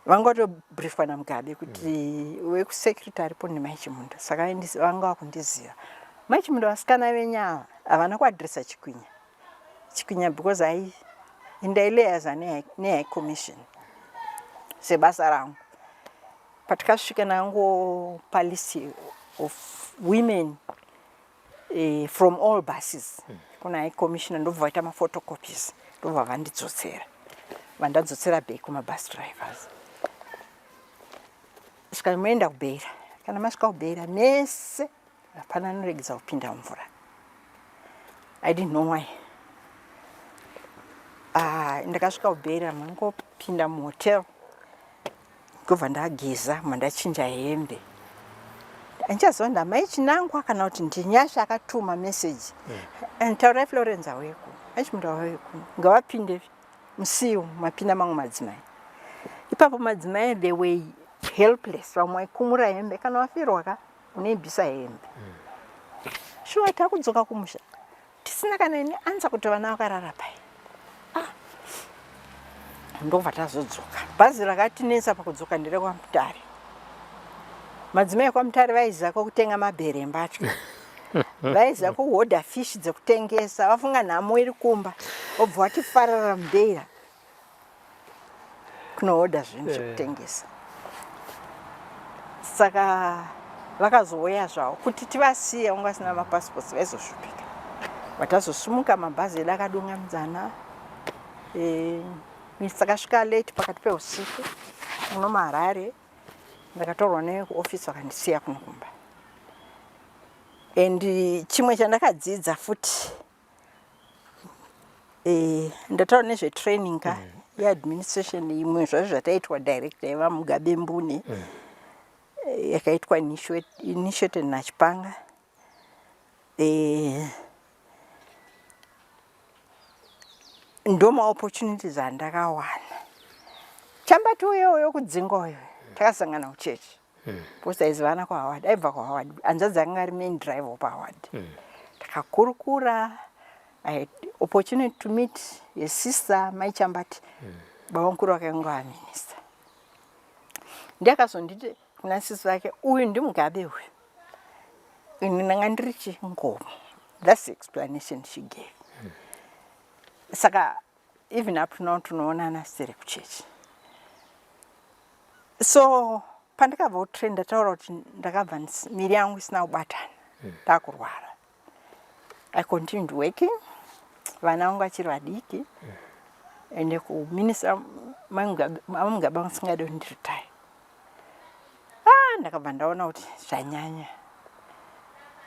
Vanga vatobriefwa naMugabe kuti wekusecurity aripo ndimai Chimunda. Saka vanga vakundiziva. Mai Chimunda vasikana venyu ava havana kuadresa Chikwinya. Chikwinya because I ndaileyaza nehigh commission sebasa rangu. Patikasvika ndangopa list of women from all buses kuna high commissioner, ndobva vaita maphotocopies, ndobva vandidzotsera, vandadzotsera back kumabus drivers. Svika moenda kuBeira, kana masvika kuBeira mese hapana anoregedza kupinda mvura. I didn't know why. Ah, ndakasvika kuBeira, mangopinda muhotel, ndobva ndageza, mandachinja hembe. Andichaziva ndamai Chinangwa kana kuti ndiNyasha akatuma message. Taurai Florence aweko, achimuda aweko, ngavapinde musiwo mapinda mamwe madzimai. Ipapo madzimai they were helpless, vamwe vaikumura hembe, kana wafirwa ka unoibvisa hembe. Shuwa takudzoka kumusha tisina kana ini anza kuti vana vakarara pai. Ah, ndobva tazodzoka. Bhazi rakatinetsa pakudzoka nderekwaMutare. Madzimai ekwaMutare vaiziva kwekutenga mabhere embatya, vaiziva kuhodha fish dzekutengesa, vafunga nhamo iri kumba, vobva vatifarara muBeira kunohodha zvinhu zvekutengesa. Saka vakazouya zvavo kuti tivasiye, vanga vasina mapassports vaizoshupika. Vatazosumuka mabhazi edu akadungamidzana. Takasvika late pakati peusiku muno muHarare. Ndakatorwa nekuofisi vakandisiya kuno kumba. And chimwe chandakadzidza futi, ndataura nezvetraining ka yeadministration, imwe zvazvo zvataitwa director yaiva Mugabe Mbune, yakaitwa initiated naChipanga. Ndo maopportunities andakawana. Chambati uyoyo kudzinga uyo takasangana kuchechi, because taizivana kuHoward, aibva kuHoward, hanzvadzi akanga ari main driver paHoward. Takakurukura. I had opportunity to meet a sister, mai Chambati, baba mukuru vakanga vaminista. Ndiakazonditi kuna sisi vake, uyu ndiMugabe uyu, ini ndanga ndiri chingomo. That's the explanation she gave. Saka even up to now tinoonana siri kuchechi. So pandakabva kutrain, ndataura kuti ndakabva miri yangu isina kubatana, ndakurwara. I continued working, vana vangu vachiri vadiki, ende kuminista vaMugabe vasingadi kuti ndiretire. Ah, ndakabva ndaona kuti zvanyanya,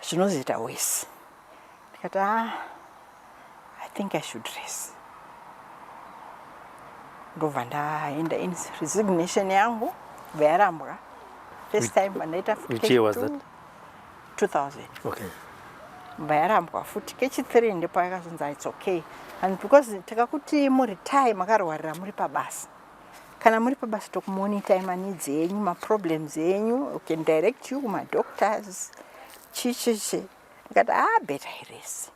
zvinozoita wese. Ndikati, ah, I think I should rest. Ndobva ndaenda in resignation yangu, bva yarambwa first time pandaita. Which year was that? 2000. Bva yarambwa futi kechi3, ndipo yakazonzi it's okay, and because takakuti muretire makarwarira muri pabasa. Kana muri pabasa tokumonitai maneeds enyu, maproblems enyu, we can direct you kumadoctors, chichichi. Ndikati, ah, better I rest.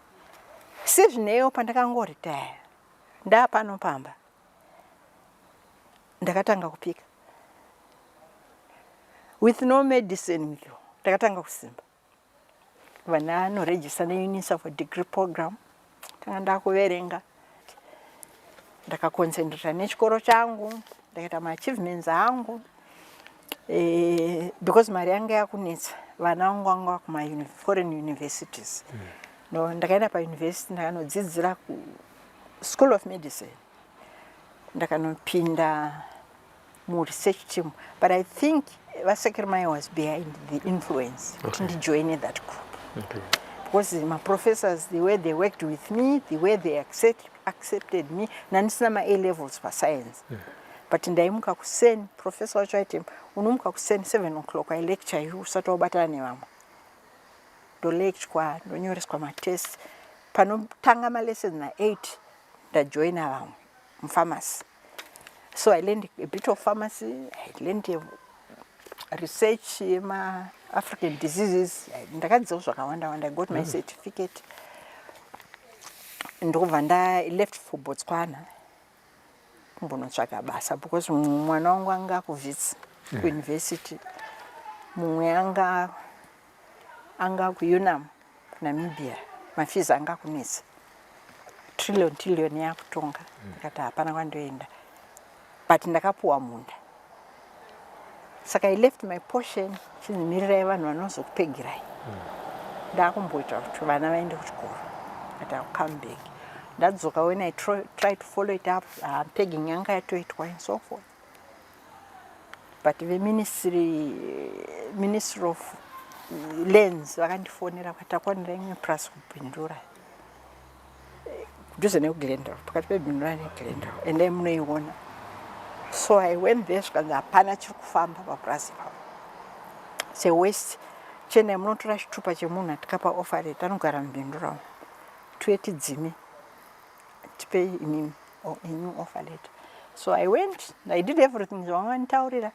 Sezvineyo pandakangoretire ndapano pamba, ndakatanga kupika with no medicine with you. Ndakatanga kusimba vana anoregister neUNISA for degree program. Tanga ndakuverenga, ndakaconcentrata nechikoro changu, ndakaita maachievements angu because mari yanga yakunetsa. Vana vangu vanga kuma-foreign universities. No, ndakaenda pauniversity, ndakanodzidzira kuschool of medicine, ndakanopinda muresearch team, but I think vaSekeramayi was behind the influence kuti ndijoine that group because maprofessors, the way they worked with me, the way they accepted me, nandisina ma-A levels pascience. But ndaimuka kuseni. Professor wacho aiti, "Unomuka kuseni 7 o'clock, I lecture you usati wabatana nevamwe." Ndolectwa, ndonyoreswa matest. Panotanga malessons na8, ndajoina vamwe mupharmacy. So I learned a bit of pharmacy, I learned a research yema-African diseases. Ndakadzidzawo zvakawanda wanda. I got my certificate. Ndobva nda left for Botswana kumbonotsvaka basa because mumwe mwana wangu anga kuWits kuuniversity, mumwe anga kuUNAM kuNamibia. Mafees anga kunetsa, trillion trillion yakutonga. Ndikati hapana kwandoenda, but ndakapuwa munda, saka I left my portion chinzimirirai vanhu vanozokupegirai. Ndakumboita kuti vana vaende kuchikoro, ati I'll come back. Ndadzoka, when I try to follow it up, pegging yanga yatoitwa and so forth, but veministry, Ministry of Lands, vakandifonera vakati, "Takwanira imwe plus kuBindura, kudhuze nekuGlendale, pakati peBindura neGlendale, endai munoiona." So I went there, zvikanzi hapana chiri kufamba papurasi pavo sewest. Chendai munotora chitupa chemunhu atikapa offer letter, anogara muBindura umu, tuye tidzime, tipe imimi a new offer letter. So I went, I did everything zvavanganditaurira.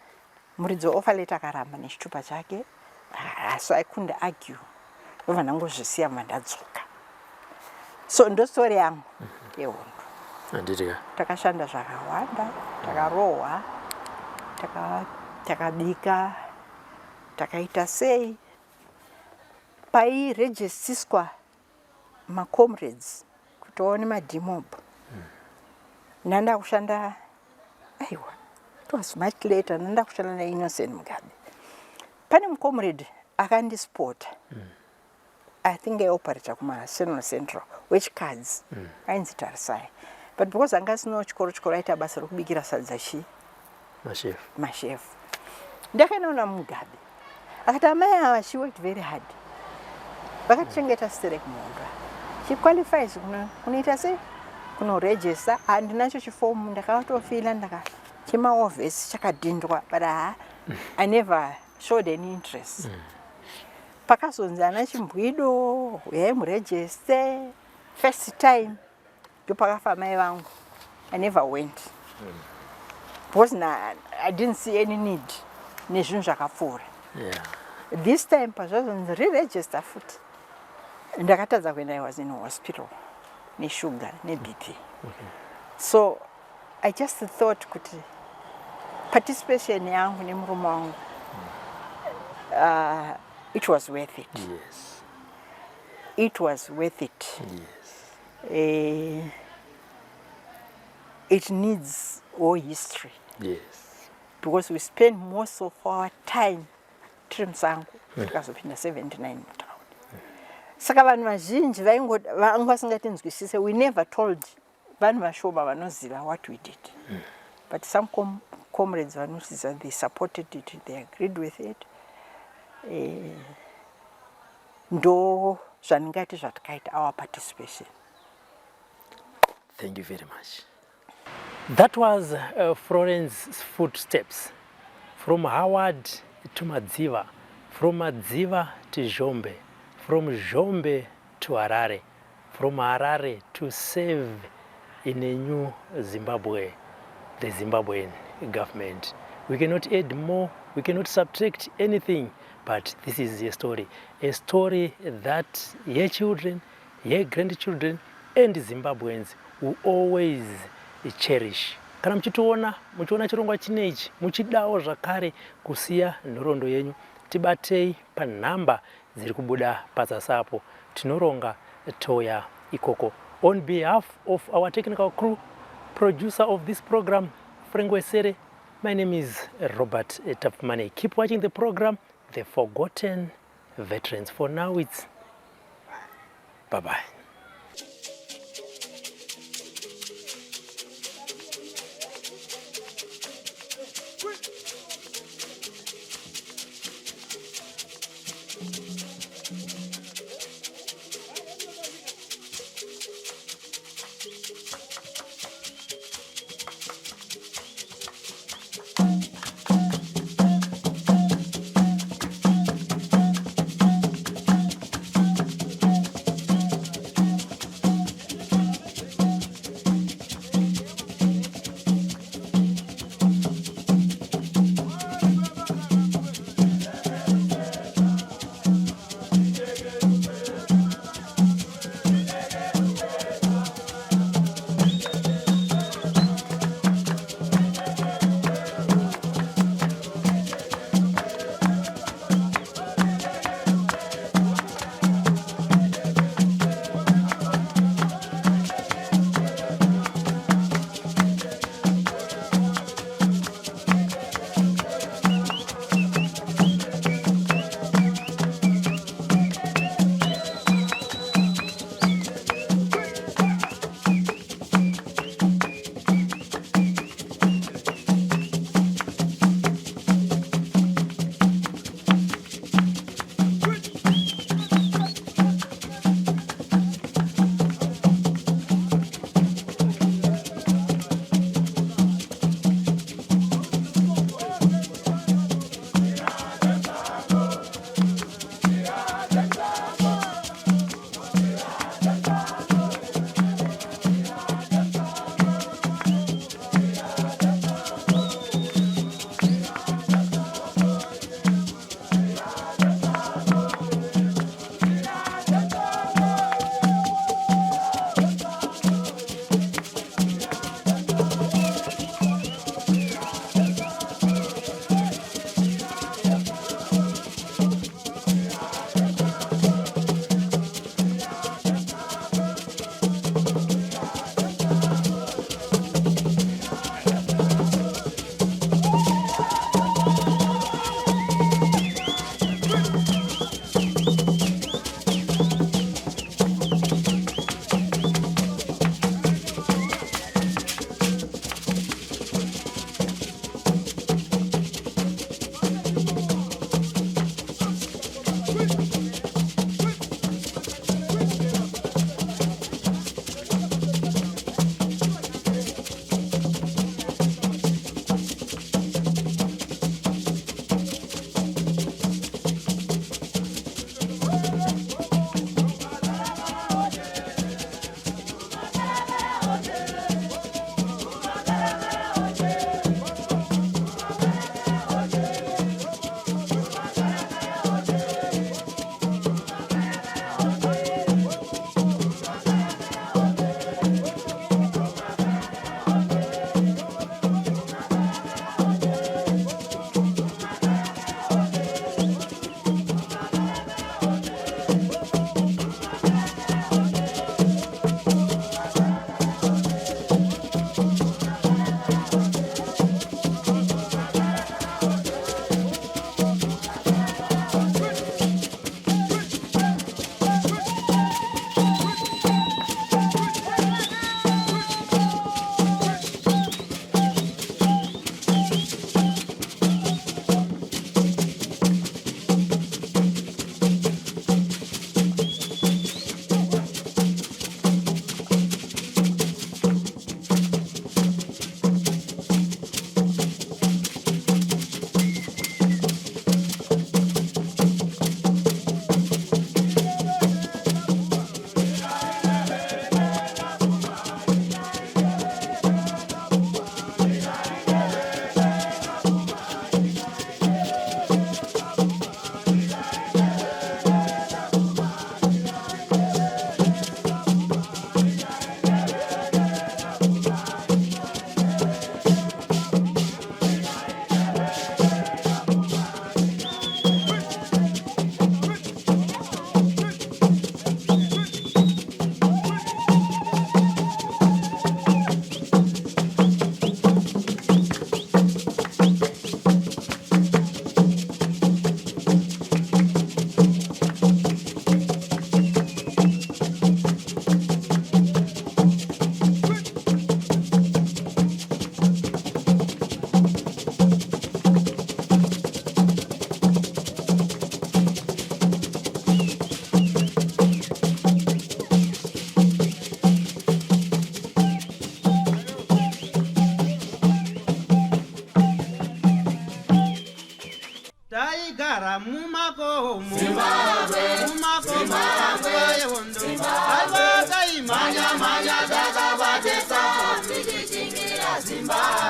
Muridzi weoffer letter akaramba nechitupa chake. Ah, so I couldn't argue, ndobva ndangozvisiya, mva ndadzoka. So ndo story yangu yehondo. Handiti? Takashanda zvakawanda, takarohwa, takabika, takaita sei. Pairejistiswa macomrades kuti waone mademob, ndanda kushanda, aiwa, it was much later, ndanda kushanda naInnocent Mugabe. Pane mucomrade akandispota, I think aioperata kumaSenal Central, wechikadzi, ainzi Tarisai, but because anga asinawo chikoro chikoro, aita basa rokubikira sadza chii. Mashefu. Mashefu. Ndakanoona Mugabe, akati, "Amai ava, she worked very hard, vakatichengeta sterek muhondo. She qualifies kunoita sei, kunoregister." Handinacho chifomu, ndakatofila ndaka chemaovhesi chakadhindwa, but ha, I never showed any interest. Pakazonzi ana Chimbwido uyai muregister first time, ndopakafa mai vangu. I never went because na I didn't see any need nezvinhu zvakapfuura. This time pazvazonzi re-register futi, ndakatadza kuenda. I was in hospital neshuga neBP. So I just thought kuti participation yangu nemurume wangu, it was worth it. It was worth it. It needs all history because we spend most of our time tiri musango. Tikazopinda 79 mutauni, saka vanhu vazhinji vanga vasingatinzwisise. We never told. Vanhu vashoma vanoziva what we did, but some comrades vanoziva, they supported it, they agreed with it. Ndo zvandingati zvatikaita, our participation. Thank you very much. That was Florence's footsteps from Howard to Madziva, from Madziva to Zhombe, from Zhombe to Harare, from Harare to serve in a new Zimbabwe, the Zimbabwean government. We cannot add more, we cannot subtract anything, but this is a story. A story that your children, your grandchildren, and Zimbabweans will always cherish. Kana muchitiona muchiona chirongwa chinechi muchidawo zvakare kusiya nhoroondo yenyu, tibatei panhamba dziri kubuda pazasi apo. Tinoronga touya ikoko. On behalf of our technical crew, producer of this program, Frank Wesere, my name is Robert Tapfumaneyi. Keep watching the program, The Forgotten Veterans. For now, it's bye-bye.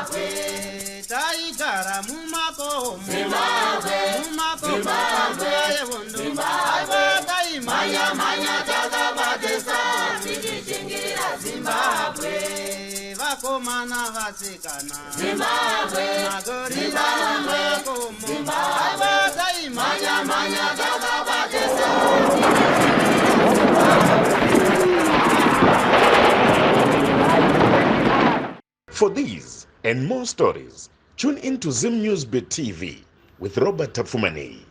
Zimbabwe. Taigara mumakomo, mumakomo panguva yehondo. Aiwa, taimhanya mhanya takabatisa, tichichingirira Zimbabwe. Vakomana, vasikana, Zimbabwe. Magorila mumakomo. Aiwa, taimhanya mhanya takabatisa. For these and more stories, tune in to Zim News Bit TV with Robert Tapfumaneyi.